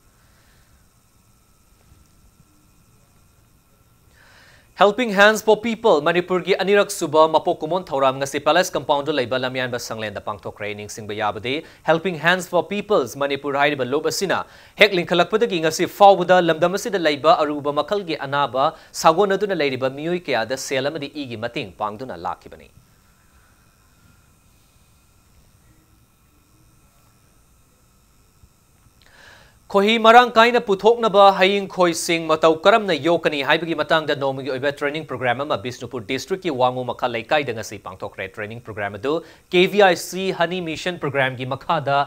Helping Hands for People ꯃꯅꯤꯄꯨꯔꯒꯤ ꯑꯅꯤꯔꯛ ꯁꯨꯕ ꯃꯄꯣꯛ ꯀꯨꯝꯑꯣꯟ ꯊꯧꯔꯝ ꯉꯁꯤ ꯄꯦꯂꯦꯁ ꯀꯝꯄꯥꯎꯟꯗ ꯂꯩꯕ ꯂꯝꯌꯥꯟꯕ ꯁꯪꯂꯦꯟꯗ ꯄꯥꯡꯊꯣꯛꯈ꯭ꯔꯦ꯫ ꯅꯤꯡꯁꯤꯡꯕ ꯌꯥꯕꯗꯤ, Helping Hands for Peoples Manipur ꯍꯥꯏꯔꯤꯕ ꯂꯨꯞ ꯑꯁꯤꯅ ꯍꯦꯛ ꯂꯤꯡꯈꯠꯂꯛꯄꯗꯒꯤ ꯉꯁꯤ ꯐꯥꯎꯕꯗ ꯂꯝꯗꯝ ꯑꯁꯤꯗ ꯂꯩꯕ ꯑꯔꯨꯕ ꯃꯈꯜꯒꯤ ꯑꯅꯥꯕ ꯁꯥꯒꯣꯟꯅꯗꯨꯅ ꯂꯩꯔꯤꯕ ꯃꯤꯑꯣꯏ ꯀꯌꯥꯗ ꯁꯦꯜ ꯑꯃꯗꯤ ꯏꯒꯤ ꯃꯇꯦꯡ ꯄꯥꯡꯗꯨꯅ ꯂꯥꯛꯈꯤꯕꯅꯤ꯫ ꯈꯣꯏꯍꯤ ꯃꯔꯥꯡ ꯀꯥꯏꯅ ꯄꯨꯊꯣꯛꯅꯕ ꯍꯌꯤꯡ ꯈꯣꯏꯁꯤꯡ ꯃꯇꯧ ꯀꯔꯝꯅ ꯌꯣꯛꯀꯅꯤ ꯍꯥꯏꯕꯒꯤ ꯃꯇꯥꯡꯗ ꯅꯣꯡꯃꯒꯤ ꯑꯣꯏꯕ ꯇ꯭ꯔꯦꯅꯤꯡ ꯄ꯭ꯔꯣꯒ꯭ꯔꯥꯝ ꯑꯃ ꯕꯤꯁꯅꯨꯄꯨꯔ ꯗꯤꯁꯇ꯭ꯔꯤꯛꯀꯤ ꯋꯥꯉꯨ ꯃꯈꯥ ꯂꯩꯀꯥꯏꯗ ꯉꯁꯤ ꯄꯥꯡꯊꯣꯛꯈ꯭ꯔꯦ꯫ ꯇ꯭ꯔꯦꯅꯤꯡ ꯄ꯭ꯔꯣꯒ꯭ꯔꯥꯝ ꯑꯗꯨ ꯀꯦ V I C honey mission ꯄ꯭ꯔꯣꯒ꯭ꯔꯥꯝꯒꯤ ꯃꯈꯥꯗ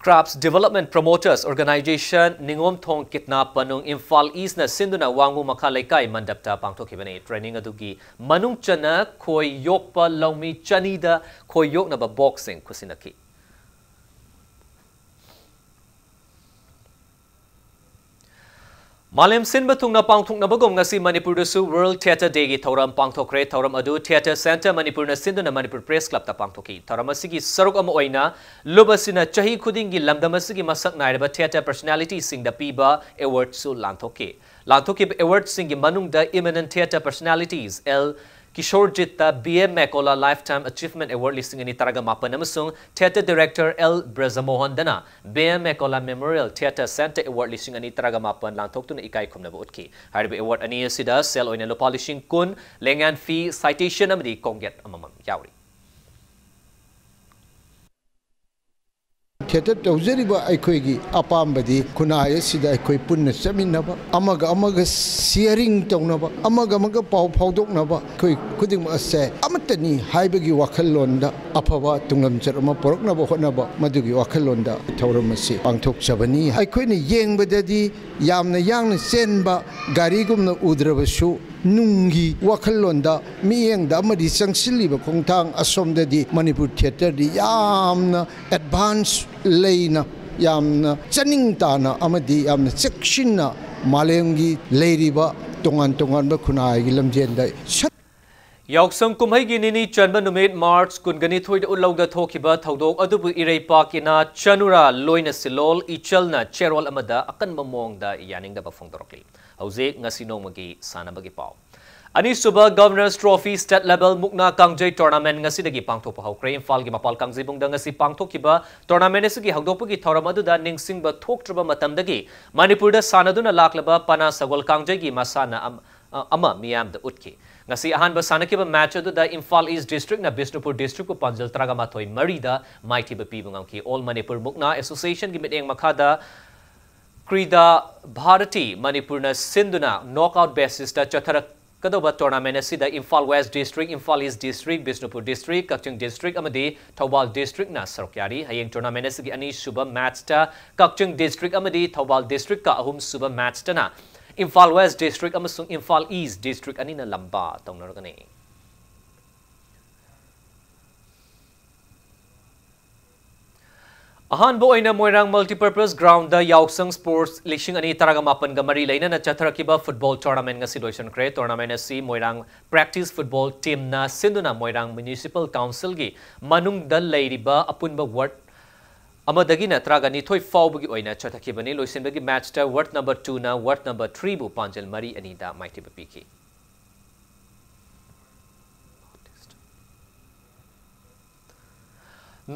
ꯀ꯭ꯔꯥꯐꯁ ꯗꯤꯚꯦꯂꯞꯃꯦꯟꯠ ꯄ꯭ꯔꯣꯃꯣꯇꯔꯁ ꯑꯣꯔꯒꯅꯥꯏꯖꯦꯁꯟ, ꯅꯤꯉꯣꯝꯊꯣꯡ ꯀꯤꯠꯅꯥ ꯄꯅꯨꯡ, ꯏꯝꯐꯥꯜ ꯏꯁꯅ ꯁꯤꯟꯗꯨꯅ ꯋꯥꯉꯨ ꯃꯈꯥ ꯂꯩꯀꯥꯏ ꯃꯟꯗꯞꯇ ꯄꯥꯡꯊꯣꯛꯈꯤꯕꯅꯤ꯫ ꯇ꯭ꯔꯦꯅꯤꯡ ꯑꯗꯨꯒꯤ ꯃꯅꯨꯡ ꯆꯟꯅ ꯈꯣꯏ ꯌꯣꯛꯄ ꯂꯧꯃꯤ ꯆꯅꯤꯗ ꯈꯣꯏ ꯌꯣꯛꯅꯕ ꯕꯣꯛꯁꯁꯤꯡ ꯈꯨꯠꯁꯤꯟꯅꯈꯤ꯫ ꯃꯥꯂꯦꯝ ꯁꯤꯟꯕ ꯊꯨꯡꯅ ꯄꯥꯡꯊꯣꯛꯅꯕꯒꯨꯝ ꯉꯁꯤ ꯃꯅꯤꯄꯨꯔꯗꯁꯨ ꯋꯥꯔꯜꯗ ꯊꯤꯌꯦꯇꯔ ꯗꯦꯒꯤ ꯊꯧꯔꯝ ꯄꯥꯡꯊꯣꯛꯈ꯭ꯔꯦ꯫ ꯊꯧꯔꯝ ꯑꯗꯨ ꯊꯤꯌꯦꯇꯔ ꯁꯦꯟꯇꯔ ꯃꯅꯤꯄꯨꯔꯅ ꯁꯤꯟꯗꯨꯅ ꯃꯅꯤꯄꯨꯔ ꯄ꯭ꯔꯦꯁ ꯀ꯭ꯂꯕꯇ ꯄꯥꯡꯊꯣꯛꯈꯤ꯫ ꯊꯧꯔꯝ ꯑꯁꯤꯒꯤ ꯁꯔꯨꯛ ꯑꯃ ꯑꯣꯏꯅ ꯂꯨꯞ ꯑꯁꯤꯅ ꯆꯍꯤ ꯈꯨꯗꯤꯡꯒꯤ ꯂꯝꯗꯝ ꯑꯁꯤꯒꯤ ꯃꯁꯛ ꯅꯥꯏꯔꯕ ꯊꯤꯌꯦꯇꯔ ꯄꯔꯁꯣꯅꯥꯂꯤꯇꯤꯁꯤꯡꯗ ꯄꯤꯕ ꯑꯦꯋꯥꯔꯗꯁꯨ ꯂꯥꯟꯊꯣꯛꯈꯤ꯫ ꯂꯥꯟꯊꯣꯛꯈꯤꯕ ꯑꯦꯋꯥꯔꯗꯁꯤꯡꯒꯤ ꯃꯅꯨꯡꯗ Eminent Theatre Personalities ꯑꯦꯜ ꯀꯤꯁꯣꯔꯖꯤꯠꯇ B M Mekola Lifetime Achievement Award ꯂꯤꯁꯤꯡ ꯑꯅꯤ ꯇꯔꯥꯃꯥꯄꯟ ꯑꯃꯁꯨꯡ ꯊꯤꯌꯦꯇꯔ ꯗꯤꯔꯦꯛꯇꯔ ꯑꯦꯜ ꯕ꯭ꯔꯖꯃꯣꯍꯟꯗꯅ B M Mekola Memorial Theatre Centre Award ꯂꯤꯁꯤꯡ ꯑꯅꯤ ꯇꯔꯥꯃꯥꯄꯟ ꯂꯥꯟꯊꯣꯛꯇꯨꯅ ꯏꯀꯥꯏ ꯈꯨꯝꯅꯕ ꯎꯠꯈꯤ꯫ ꯍꯥꯏꯔꯤꯕ ꯑꯦꯋꯥꯔꯗ ꯑꯅꯤ ꯑꯁꯤꯗ ꯁꯦꯜ ꯑꯣꯏꯅ ꯂꯨꯄꯥ ꯂꯤꯁꯤꯡ ꯀꯨꯟ, ꯂꯦꯡꯌꯥꯟ ꯐꯤ, ꯁꯥꯏꯇꯦꯁꯟ ꯑꯃꯗꯤ ꯀꯣꯡꯒꯦꯠ ꯑꯃꯃꯝ ꯌꯥꯎꯔꯤ꯫ ꯊꯤꯌꯦꯇꯔ ꯇꯧꯖꯔꯤꯕ ꯑꯩꯈꯣꯏꯒꯤ ꯑꯄꯥꯝꯕꯗꯤ ꯈꯨꯟꯅꯥꯏ ꯑꯁꯤꯗ ꯑꯩꯈꯣꯏ ꯄꯨꯟꯅ ꯆꯠꯃꯤꯟꯅꯕ, ꯑꯃꯒ ꯑꯃꯒ ꯁꯤꯌꯔꯤꯡ ꯇꯧꯅꯕ, ꯑꯃꯒ ꯑꯃꯒ ꯄꯥꯎ ꯐꯥꯎꯗꯣꯛꯅꯕ, ꯑꯩꯈꯣꯏ ꯈꯨꯗꯤꯡꯃꯛ ꯑꯁꯦ ꯑꯃꯠꯇꯅꯤ ꯍꯥꯏꯕꯒꯤ ꯋꯥꯈꯜꯂꯣꯟꯗ ꯑꯐꯕ ꯇꯨꯡꯂꯝꯆꯠ ꯑꯃ ꯄꯨꯔꯛꯅꯕ ꯍꯣꯠꯅꯕ, ꯃꯗꯨꯒꯤ ꯋꯥꯈꯜꯂꯣꯟꯗ ꯊꯧꯔꯝ ꯑꯁꯤ ꯄꯥꯡꯊꯣꯛꯆꯕꯅꯤ꯫ ꯑꯩꯈꯣꯏꯅ ꯌꯦꯡꯕꯗꯗꯤ ꯌꯥꯝꯅ ꯌꯥꯡꯅ ꯆꯦꯟꯕ ꯒꯥꯔꯤꯒꯨꯝꯅ ꯎꯗ꯭ꯔꯕꯁꯨ, ꯅꯨꯡꯒꯤ ꯋꯥꯈꯜꯂꯣꯟꯗ ꯃꯤꯠꯌꯦꯡꯗ ꯑꯃꯗꯤ ꯆꯪꯁꯤꯜꯂꯤꯕ ꯈꯣꯡꯊꯥꯡ ꯑꯁꯣꯝꯗꯗꯤ ꯃꯅꯤꯄꯨꯔ ꯊꯤꯌꯦꯇꯔꯗꯤ ꯌꯥꯝꯅ ꯑꯦꯗꯚꯥꯟꯁ ꯂꯩꯅ, ꯌꯥꯝꯅ ꯆꯅꯤꯡ ꯇꯥꯅ ꯑꯃꯗꯤ ꯌꯥꯝꯅ ꯆꯦꯛꯁꯤꯟꯅ ꯃꯥꯂꯦꯝꯒꯤ ꯂꯩꯔꯤꯕ ꯇꯣꯉꯥꯟ ꯇꯣꯉꯥꯟꯕ ꯈꯨꯟꯅꯥꯏꯒꯤ ꯂꯝꯖꯦꯜꯗ ꯁꯛ ꯌꯥꯎꯁꯪ ꯀꯨꯝꯍꯩꯒꯤ ꯅꯤꯅꯤ ꯆꯟꯕ ꯅꯨꯃꯤꯠ ꯃꯥꯔꯆ ꯀꯨꯟꯒꯅꯤꯊꯣꯏꯗ ꯎꯠꯂꯧꯗ ꯊꯣꯛꯈꯤꯕ ꯊꯧꯗꯣꯛ ꯑꯗꯨꯕꯨ ꯏꯔꯩꯄꯥꯛ ꯏꯅꯥ ꯆꯅꯨꯔꯥ ꯂꯣꯏꯅ ꯁꯤꯜꯂꯣꯜ ꯏꯆꯜꯅ ꯆꯦꯔꯣꯜ ꯑꯃꯗ ꯑꯀꯟꯕ ꯃꯑꯣꯡꯗ ꯌꯥꯅꯤꯡꯗꯕ ꯐꯣꯡꯗꯣꯔꯛꯂꯤ꯫ ꯍꯧꯖꯤꯛ ꯉꯁꯤ ꯅꯣꯡꯃꯒꯤ ꯁꯥꯟꯅꯕꯒꯤ ꯄꯥꯎ꯫ ꯑꯅꯤꯁꯨꯕ Governor's Trophy State Level ꯃꯨꯛꯅꯥ ꯀꯥꯡꯖꯩ Tournament ꯉꯁꯤꯗꯒꯤ ꯄꯥꯡꯊꯣꯛꯄ ꯍꯧꯈ꯭ꯔꯦ꯫ ꯏꯝꯐꯥꯜꯒꯤ ꯃꯄꯥꯜ ꯀꯥꯡꯖꯩꯕꯨꯡꯗ ꯉꯁꯤ ꯄꯥꯡꯊꯣꯛꯈꯤꯕ tournament ꯑꯁꯤꯒꯤ ꯍꯧꯗꯣꯛꯄꯒꯤ ꯊꯧꯔꯝ ꯑꯗꯨꯗ ꯅꯤꯡꯁꯤꯡꯕ ꯊꯣꯛꯇ꯭ꯔꯕ ꯃꯇꯝꯗꯒꯤ ꯃꯅꯤꯄꯨꯔꯗ ꯁꯥꯟꯅꯗꯨꯅ ꯂꯥꯛꯂꯕ ꯄꯅꯥ ꯁꯒꯣꯜ ꯀꯥꯡꯖꯩꯒꯤ ꯃꯁꯥꯟꯅ ꯑꯃ, ꯑ, ꯑꯃ ꯃꯤꯌꯥꯝꯗ ꯎꯠꯈꯤ꯫ ꯉꯁꯤ ꯑꯍꯥꯟꯕ ꯁꯥꯟꯅꯈꯤꯕ ꯃꯦꯆ ꯑꯗꯨꯗ ꯏꯝꯐꯥꯜ ꯏꯁ ꯗꯤꯁꯇ꯭ꯔꯤꯛꯅ ꯕꯤꯁꯅꯨꯄꯨꯔ ꯗꯤꯁꯇ꯭ꯔꯤꯛꯄꯨ ꯄꯥꯟꯖꯜ ꯇꯔꯥꯒ ꯃꯥꯊꯣꯏ ꯃꯔꯤꯗ ꯃꯥꯏꯊꯤꯕ ꯄꯤꯕ ꯉꯝꯈꯤ꯫ All Manipur Mukna Associationꯒꯤ ꯃꯤꯠꯌꯦꯡ ꯃꯈꯥꯗ ꯀ꯭ꯔꯤꯗꯥ ꯚꯥꯔꯇꯤ ꯃꯅꯤꯄꯨꯔꯅ ꯁꯤꯟꯗꯨꯅ knockout basisꯇ ꯆꯠꯊꯔꯛꯀꯗꯧꯕ tournament ꯑꯁꯤꯗ ꯏꯝꯐꯥꯜ ꯋꯦꯁ ꯗꯤꯁꯇ꯭ꯔꯤꯛ, ꯏꯝꯐꯥꯜ ꯏꯁ ꯗꯤꯁꯇ꯭ꯔꯤꯛ, ꯕꯤꯁꯅꯨꯄꯨꯔ ꯗꯤꯁꯇ꯭ꯔꯤꯛ, ꯀꯛꯆꯤꯡ ꯗꯤꯁꯇ꯭ꯔꯤꯛ ꯑꯃꯗꯤ ꯊꯧꯕꯥꯜ ꯗꯤꯁꯇ꯭ꯔꯤꯛꯅ ꯁꯔꯨꯛ ꯌꯥꯔꯤ꯫ ꯍꯌꯦꯡ tournament ꯑꯁꯤꯒꯤ ꯑꯅꯤꯁꯨꯕ ꯃꯦꯆꯇ ꯀꯛꯆꯤꯡ ꯗꯤꯁꯇ꯭ꯔꯤꯛ ꯑꯃꯗꯤ ꯊꯧꯕꯥꯜ ꯗꯤꯁꯇ꯭ꯔꯤꯛꯀ, ꯑꯍꯨꯝꯁꯨꯕ ꯃꯦꯆꯇꯅ ꯏꯝꯐꯥꯜ ꯋꯦꯁ ꯗꯤꯁꯇ꯭ꯔꯤꯛ ꯑꯃꯁꯨꯡ ꯏꯝꯐꯥꯜ ꯏꯁ ꯗꯤꯁꯇ꯭ꯔꯤꯛ ꯑꯅꯤꯅ ꯂꯝꯕꯥ ꯇꯧꯅꯔꯒꯅꯤ꯫ ꯑꯍꯥꯟꯕ ꯑꯣꯏꯅ ꯃꯣꯏꯔꯥꯡ Multipurpose Groundꯗ ꯌꯥꯎꯁꯪ Sports ꯂꯤꯁꯤꯡ ꯑꯅꯤ ꯇꯔꯥꯃꯥꯄꯟꯒ ꯃꯔꯤ ꯂꯩꯅꯅ ꯆꯠꯊꯔꯛꯈꯤꯕ football tournament ꯉꯁꯤ ꯂꯣꯏꯁꯤꯟꯈ꯭ꯔꯦ꯫ Tournament ꯑꯁꯤ ꯃꯣꯏꯔꯥꯡ Practice Football Teamꯅ ꯁꯤꯟꯗꯨꯅ ꯃꯣꯏꯔꯥꯡ Municipal Councilꯒꯤ ꯃꯅꯨꯡꯗ ꯂꯩꯔꯤꯕ ꯑꯄꯨꯟꯕ ward ꯑꯃꯗꯒꯤꯅ ꯇꯔꯥꯒ ꯅꯤꯊꯣꯏ ꯐꯥꯎꯕꯒꯤ ꯑꯣꯏꯅ ꯆꯠꯊꯈꯤꯕꯅꯤ꯫ ꯂꯣꯏꯁꯤꯟꯕꯒꯤ ꯃꯦꯆꯇ ward number twoꯅ ward number threeꯕꯨ ꯄꯥꯟꯖꯜ ꯃꯔꯤ ꯑꯅꯤꯗ ꯃꯥꯏꯊꯤꯕ ꯄꯤꯈꯤ꯫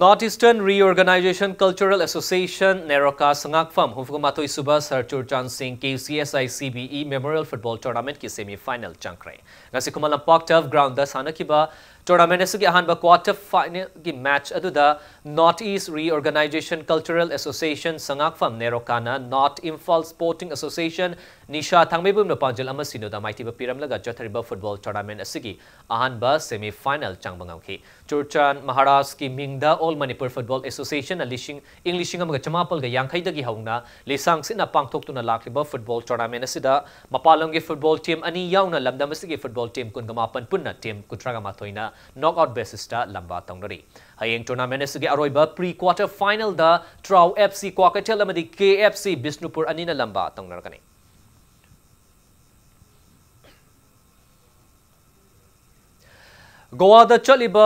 North Eastern Reorganization Cultural Association, NEROCA ꯁꯉꯥꯛꯐꯝ ꯍꯨꯝꯐꯨꯃꯥꯊꯣꯏ ꯁꯨꯕ ꯁꯔ ꯆꯨꯔꯆꯥꯟ ꯁꯤꯡ KCSI CBE Memorial Football Tournamentꯀꯤ semi final ꯆꯪꯈ꯭ꯔꯦ꯫ ꯉꯁꯤ ꯈꯨꯃꯟ ꯂꯝꯄꯥꯛ Turf Groundꯗ ꯁꯥꯟꯅꯈꯤꯕ Tournament ꯑꯁꯤꯒꯤ ꯑꯍꯥꯟꯕ quarter finalꯒꯤ match ꯑꯗꯨꯗ North East Reorganization Cultural Association ꯁꯉꯥꯛꯐꯝ ꯅꯦꯔꯣꯀꯥꯅ North Imphal Sporting Association ꯅꯤꯁꯥ ꯊꯥꯡꯃꯩꯕꯨꯡꯅ ꯄꯥꯟꯖꯜ ꯑꯃ ꯁꯤꯅꯣꯗ ꯃꯥꯏꯊꯤꯕ ꯄꯤꯔꯝꯂꯒ ꯆꯠꯊꯔꯤꯕ football tournament ꯑꯁꯤꯒꯤ ꯑꯍꯥꯟꯕ semi final ꯆꯪꯕ ꯉꯝꯈꯤ꯫ ꯆꯨꯔꯆꯥꯟ ꯃꯍꯥꯔꯥꯖꯀꯤ ꯃꯤꯡꯗ All Manipur Football Associationꯅ ꯂꯤꯁꯤꯡ, ꯏꯪ ꯂꯤꯁꯤꯡ ꯑꯃꯒ ꯆꯃꯥꯄꯜꯒ ꯌꯥꯡꯈꯩꯗꯒꯤ ꯍꯧꯅ ꯂꯤꯁꯥꯡ ꯁꯤꯠꯅ ꯄꯥꯡꯊꯣꯛꯇꯨꯅ ꯂꯥꯛꯂꯤꯕ football tournament ꯑꯁꯤꯗ ꯃꯄꯥꯟ ꯂꯝꯒꯤ football team ꯑꯅꯤ ꯌꯥꯎꯅ ꯂꯝꯗꯝ ꯑꯁꯤꯒꯤ football team ꯀꯨꯟꯒ ꯃꯥꯄꯟ ꯄꯨꯟꯅ team ꯀꯨꯟꯊ꯭ꯔꯥꯒ ꯃꯥꯊꯣꯏꯅ knockout basisꯇ ꯂꯝꯕꯥ ꯇꯧꯅꯔꯤ꯫ ꯍꯌꯦꯡ tournament ꯑꯁꯤꯒꯤ ꯑꯔꯣꯏꯕ pre quarter finalꯗ Trao FC Kwakeithel ꯑꯃꯗꯤ KFC ꯕꯤꯁꯅꯨꯄꯨꯔ ꯑꯅꯤꯅ ꯂꯝꯕꯥ ꯇꯧꯅꯔꯒꯅꯤ꯫ ꯒꯣꯋꯥꯗ ꯆꯠꯂꯤꯕ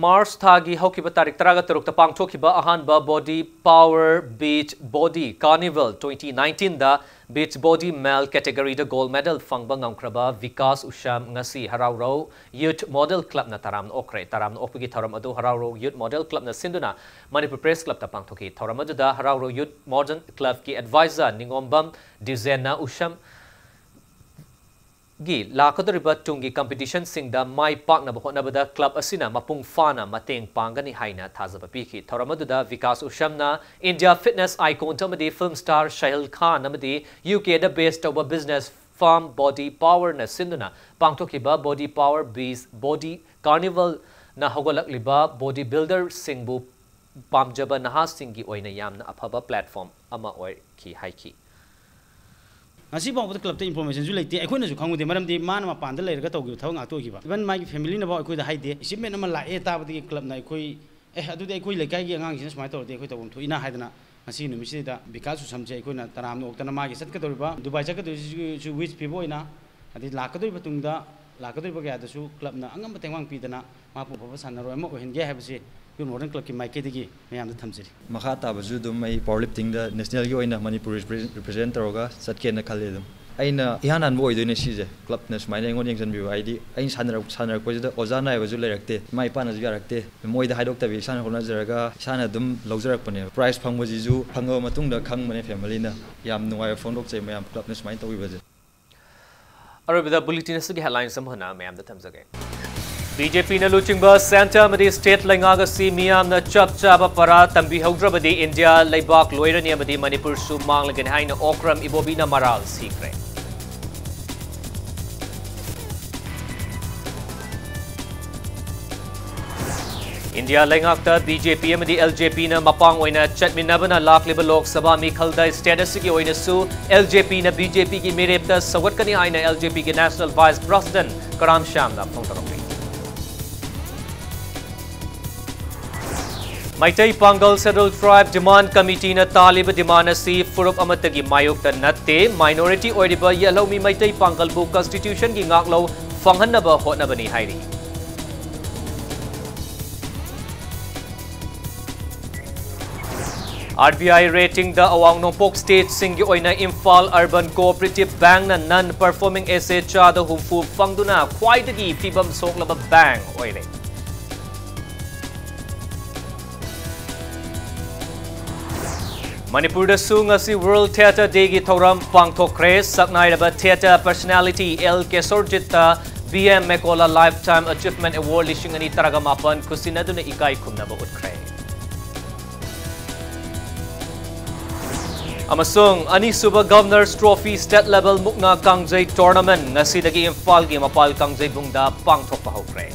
March ꯊꯥꯒꯤ ꯍꯧꯈꯤꯕ ꯇꯥꯔꯤꯛ ꯇꯔꯥꯒ ꯇꯔꯨꯛꯇ ꯄꯥꯡꯊꯣꯛꯈꯤꯕ ꯑꯍꯥꯟꯕ Body Power Beach Body Carnival twenty nineteenꯗ Beach Body Male categoryꯗ gold medal ꯐꯪꯕ ꯉꯝꯈ꯭ꯔꯕ ꯕꯤꯀꯥꯁ ꯎꯁꯥꯝ ꯉꯁꯤ ꯍꯔꯥꯎꯔꯧ Youth Model Clubꯅ ꯇꯔꯥꯝꯅ ꯑꯣꯛꯈ꯭ꯔꯦ꯫ ꯇꯔꯥꯝꯅ ꯑꯣꯛꯄꯒꯤ ꯊꯧꯔꯝ ꯑꯗꯨ ꯍꯔꯥꯎꯔꯧ Youth Model Clubꯅ ꯁꯤꯟꯗꯨꯅ ꯃꯅꯤꯄꯨꯔ Press Clubꯇ ꯄꯥꯡꯊꯣꯛꯈꯤ꯫ ꯊꯧꯔꯝ ꯑꯗꯨꯗ ꯍꯔꯥꯎꯔꯧ Youth Model Clubꯀꯤ advisor ꯅꯤꯉꯣꯝꯕꯝ ꯗꯤꯖꯦꯟꯅ ꯎꯁꯥꯝ ꯒꯤ ꯂꯥꯛꯀꯗꯧꯔꯤꯕ ꯇꯨꯡꯒꯤ competitionꯁꯤꯡꯗ ꯃꯥꯏ ꯄꯥꯛꯅꯕ ꯍꯣꯠꯅꯕꯗ club ꯑꯁꯤꯅ ꯃꯄꯨꯡ ꯐꯥꯅ ꯃꯇꯦꯡ ꯄꯥꯡꯒꯅꯤ ꯍꯥꯏꯅ ꯊꯥꯖꯕ ꯄꯤꯈꯤ꯫ ꯊꯧꯔꯝ ꯑꯗꯨꯗ ꯕꯤꯀꯥꯁ ꯎꯁꯝꯅ India fitness icon ꯑꯃꯗꯤ film star ꯁꯥꯍꯤꯜ ꯈꯥꯟ ꯑꯃꯗꯤ UKꯗ base ꯇꯧꯕ business firm Body Powerꯅ ꯁꯤꯟꯗꯨꯅ ꯄꯥꯡꯊꯣꯛꯈꯤꯕ Body Power Beach Body Carnivalꯅ ꯍꯧꯒꯠꯂꯛꯂꯤꯕ body builderꯁꯤꯡꯕꯨ ꯄꯥꯝꯖꯕ ꯅꯍꯥꯁꯤꯡꯒꯤ ꯑꯣꯏꯅ ꯌꯥꯝꯅ ꯑꯐꯕ platform ꯑꯃ ꯑꯣꯏꯈꯤ ꯍꯥꯏꯈꯤ꯫ ꯉꯁꯤ ꯐꯥꯎꯕꯗ clubꯇ informationꯁꯨ ꯂꯩꯇꯦ, ꯑꯩꯈꯣꯏꯅꯁꯨ ꯈꯪꯉꯨꯗꯦ, ꯃꯔꯝꯗꯤ ꯃꯥꯅ ꯃꯄꯥꯟꯗ ꯂꯩꯔꯒ ꯇꯧꯈꯤꯕ ꯊꯕꯛ ꯉꯥꯛꯇ ꯑꯣꯏꯈꯤꯕ꯫ Even ꯃꯥꯒꯤ familyꯅꯐꯥꯎ ꯑꯩꯈꯣꯏꯗ ꯍꯥꯏꯗꯦ꯫ Achievement ꯑꯃ ꯂꯥꯛꯑꯦ ꯇꯥꯕꯗꯒꯤ clubꯅ ꯑꯩꯈꯣꯏ, "ꯑꯦ, ꯑꯗꯨꯗꯤ ꯑꯩꯈꯣꯏ ꯂꯩꯀꯥꯏꯒꯤ ꯑꯉꯥꯡꯁꯤꯅ ꯁꯨꯃꯥꯏꯅ ꯇꯧꯔꯗꯤ ꯑꯩꯈꯣꯏ ꯇꯧꯐꯝ ꯊꯣꯛꯏꯅ" ꯍꯥꯏꯗꯅ ꯉꯁꯤꯒꯤ ꯅꯨꯃꯤꯠꯁꯤꯗ ꯕꯤꯀꯥꯁ ꯎꯁꯝꯁꯦ ꯑꯩꯈꯣꯏꯅ ꯇꯔꯥꯝꯅ ꯑꯣꯛꯇꯅ ꯃꯥꯒꯤ ꯆꯠꯀꯗꯧꯔꯤꯕ, ꯗꯨꯕꯥꯏ ꯆꯠꯀꯗꯧꯔꯤꯁꯤꯁꯨ wish ꯄꯤꯕ ꯑꯣꯏꯅ, ꯑꯗꯩ ꯂꯥꯛꯀꯗꯧꯔꯤꯕ ꯇꯨꯡꯗ ꯂꯥꯛꯀꯗꯧꯔꯤꯕ ꯀꯌꯥꯗꯁꯨ clubꯅ ꯑꯉꯝꯕ ꯇꯦꯡꯕꯥꯡ ꯄꯤꯗꯅ ꯃꯍꯥꯛꯄꯨ ꯑꯐꯕ ꯁꯥꯟꯅꯔꯣꯏ ꯑꯃ ꯑꯣꯏꯍꯟꯒꯦ ꯍꯥꯏꯕꯁꯤ Youth Model Clubꯀꯤ ꯃꯥꯏꯀꯩꯗꯒꯤ ꯃꯌꯥꯝꯗ ꯊꯝꯖꯔꯤ꯫ ꯃꯈꯥ ꯇꯥꯕꯁꯨ ꯑꯗꯨꯝ ꯑꯩ powerliftingꯗ nationalꯒꯤ ꯑꯣꯏꯅ ꯃꯅꯤꯄꯨꯔ represent, represent ꯇꯧꯔꯒ ꯆꯠꯀꯦꯅ ꯈꯜꯂꯤ꯫ ꯑꯗꯨꯝ ꯑꯩꯅ ꯏꯍꯥꯟ ꯍꯥꯟꯕ ꯑꯣꯏꯗꯣꯏꯅꯦ ꯁꯤꯁꯦ, clubꯅ ꯁꯨꯃꯥꯏꯅ ꯑꯩꯉꯣꯟꯗ ꯌꯦꯡꯁꯤꯟꯕꯤꯕ꯫ ꯍꯥꯏꯗꯤ ꯑꯩꯅ ꯁꯥꯟꯅꯔꯛ-, ꯁꯥꯟꯅꯔꯛꯄꯁꯤꯗ ꯑꯣꯖꯥ ꯅꯥꯏꯕꯁꯨ ꯂꯩꯔꯛꯇꯦ, ꯏꯃꯥ ꯏꯄꯥꯅꯁꯨ ꯌꯥꯔꯛꯇꯦ꯫ ꯃꯣꯏꯗ ꯍꯥꯏꯗꯣꯛꯇꯕꯤ ꯏꯁꯥꯅ ꯍꯣꯠꯅꯖꯔꯒ ꯏꯁꯥꯅ ꯑꯗꯨꯝ ꯂꯧꯖꯔꯛꯄꯅꯦꯕ꯫ Prize ꯐꯪꯕꯁꯤꯁꯨ ꯐꯪꯉꯕ ꯃꯇꯨꯡꯗ ꯈꯪꯕꯅꯦ familyꯅ꯫ ꯌꯥꯝ ꯅꯨꯡꯉꯥꯏꯕ ꯐꯣꯡꯗꯣꯛꯆꯩ ꯃꯌꯥꯝ clubꯅ ꯁꯨꯃꯥꯏꯅ ꯇꯧꯕꯤꯕꯁꯦ꯫ ꯑꯔꯣꯏꯕꯗ bulletin ꯑꯁꯤꯒꯤ headlines ꯑꯃꯨꯛ ꯍꯟꯅ ꯃꯌꯥꯝꯗ ꯊꯝꯖꯒꯦ꯫ ꯕꯤ ꯖꯦ ꯄꯤꯅ ꯂꯨꯆꯤꯡꯕ ꯁꯦꯟꯇꯔ ꯑꯃꯗꯤ ꯁ꯭ꯇꯦꯠ ꯂꯩꯉꯥꯛ ꯑꯁꯤ ꯃꯤꯌꯥꯝꯅ ꯆꯞ ꯆꯥꯕ ꯄꯔꯥ ꯇꯝꯕꯤꯍꯧꯗ꯭ꯔꯕꯗꯤ ꯏꯟꯗꯤꯌꯥ ꯂꯩꯕꯥꯛ ꯂꯣꯏꯔꯅꯤ ꯑꯃꯗꯤ ꯃꯅꯤꯄꯨꯔꯁꯨ ꯃꯥꯡꯂꯒꯅꯤ ꯍꯥꯏꯅ ꯑꯣꯀ꯭ꯔꯝ ꯏꯕꯣꯕꯤꯅ ꯃꯔꯥꯜ ꯁꯤꯈ꯭ꯔꯦ꯫ ꯏꯟꯗꯤꯌꯥ ꯂꯩꯉꯥꯛꯇ ꯕꯤ ꯖꯦ ꯄꯤ ꯑꯃꯗꯤ ꯑꯦꯜ ꯖꯦ ꯄꯤꯅ ꯃꯄꯥꯡ ꯑꯣꯏꯅ ꯆꯠꯃꯤꯟꯅꯕꯅ ꯂꯥꯛꯂꯤꯕ ꯂꯣꯛ ꯁꯚꯥ ꯃꯤꯈꯜꯗ ꯁ꯭ꯇꯦꯠ ꯑꯁꯤꯒꯤ ꯑꯣꯏꯅꯁꯨ ꯑꯦꯜ ꯖꯦ ꯄꯤꯅ ꯕꯤ ꯖꯦ ꯄꯤꯒꯤ ꯃꯤꯔꯦꯞꯇ ꯁꯧꯒꯠꯀꯅꯤ ꯍꯥꯏꯅ ꯑꯦꯜ ꯖꯦ ꯄꯤꯒꯤ ꯅꯦꯁꯅꯦꯜ ꯚꯥꯏꯁ ꯄ꯭ꯔꯁꯤꯗꯦꯟꯠ ꯀꯔꯥꯝ ꯁ꯭ꯌꯥꯝꯅ ꯐꯣꯡꯗꯣꯔꯛꯂꯤ꯫ ꯃꯩꯇꯩ ꯄꯥꯡꯒꯜ ꯁꯦꯗ꯭ꯌꯨꯜ ꯇ꯭ꯔꯥꯏꯕ ꯗꯤꯃꯥꯟꯗ ꯀꯃꯤꯇꯤꯅ ꯇꯥꯜꯂꯤꯕ ꯗꯤꯃꯥꯟꯗ ꯑꯁꯤ ꯐꯨꯔꯨꯞ ꯑꯃꯠꯇꯒꯤ ꯃꯥꯌꯣꯛꯇ ꯅꯠꯇꯦ, ꯃꯥꯏꯅꯣꯔꯤꯇꯤ ꯑꯣꯏꯔꯤꯕ ꯌꯦꯜꯍꯧꯃꯤ ꯃꯩꯇꯩ ꯄꯥꯡꯒꯜꯕꯨ ꯀꯟꯁꯇꯤꯇ꯭ꯌꯨꯁꯟꯒꯤ ꯉꯥꯛꯂꯧ ꯐꯪꯍꯟꯅꯕ ꯍꯣꯠꯅꯕꯅꯤ ꯍꯥꯏꯔꯤ꯫ ꯑꯥꯔ ꯕꯤ ꯑꯥꯏ ꯔꯦꯇꯤꯡꯗ ꯑꯋꯥꯡ ꯅꯣꯡꯄꯣꯛ ꯁ꯭ꯇꯦꯠꯁꯤꯡꯒꯤ ꯑꯣꯏꯅ ꯏꯝꯐꯥꯜ ꯑꯔꯕꯟ ꯀꯣꯑꯣꯄꯔꯦꯇꯤꯚ ꯕꯦꯡꯛꯅ ꯅꯟ ꯄꯔꯐꯣꯔꯃꯤꯡ ꯑꯦꯁꯦꯠ ꯆꯥꯗ ꯍꯨꯝꯐꯨ ꯐꯪꯗꯨꯅ ꯈ꯭ꯋꯥꯏꯗꯒꯤ ꯐꯤꯕꯝ ꯁꯣꯛꯂꯕ ꯕꯦꯡꯛ ꯑꯣꯏꯔꯦ꯫ ꯃꯅꯤꯄꯨꯔꯗꯁꯨ ꯉꯁꯤ ꯋꯥꯔꯜꯗ ꯊꯤꯌꯦꯇꯔ ꯗꯦꯒꯤ ꯊꯧꯔꯝ ꯄꯥꯡꯊꯣꯛꯈ꯭ꯔꯦ꯫ ꯁꯛꯅꯥꯏꯔꯕ ꯊꯤꯌꯦꯇꯔ ꯄꯔꯁꯅꯦꯂꯤꯇꯤ ꯑꯦꯜ ꯀꯦꯁꯣꯔꯖꯤꯠꯇ B M Mekola lifetime achievement award ꯂꯤꯁꯤꯡ ꯑꯅꯤ ꯇꯔꯥꯃꯥꯄꯟ ꯈꯨꯁꯤꯟꯅꯗꯨꯅ ꯏꯀꯥꯏ ꯈꯨꯝꯅꯕ ꯎꯠꯈ꯭ꯔꯦ꯫ ꯑꯃꯁꯨꯡ ꯑꯅꯤꯁꯨꯕ ꯒꯚꯔꯅꯔꯁ ꯇ꯭ꯔꯣꯐꯤ ꯁ꯭ꯇꯦꯠ ꯂꯦꯚꯦꯜ ꯃꯨꯛꯅꯥ ꯀꯥꯡꯖꯩ ꯇꯣꯔꯅꯥꯃꯦꯟꯠ ꯉꯁꯤꯗꯒꯤ ꯏꯝꯐꯥꯜꯒꯤ ꯃꯄꯥꯜ ꯀꯥꯡꯖꯩꯕꯨꯡꯗ ꯄꯥꯡꯊꯣꯛꯄ ꯍꯧꯈ꯭ꯔꯦ꯫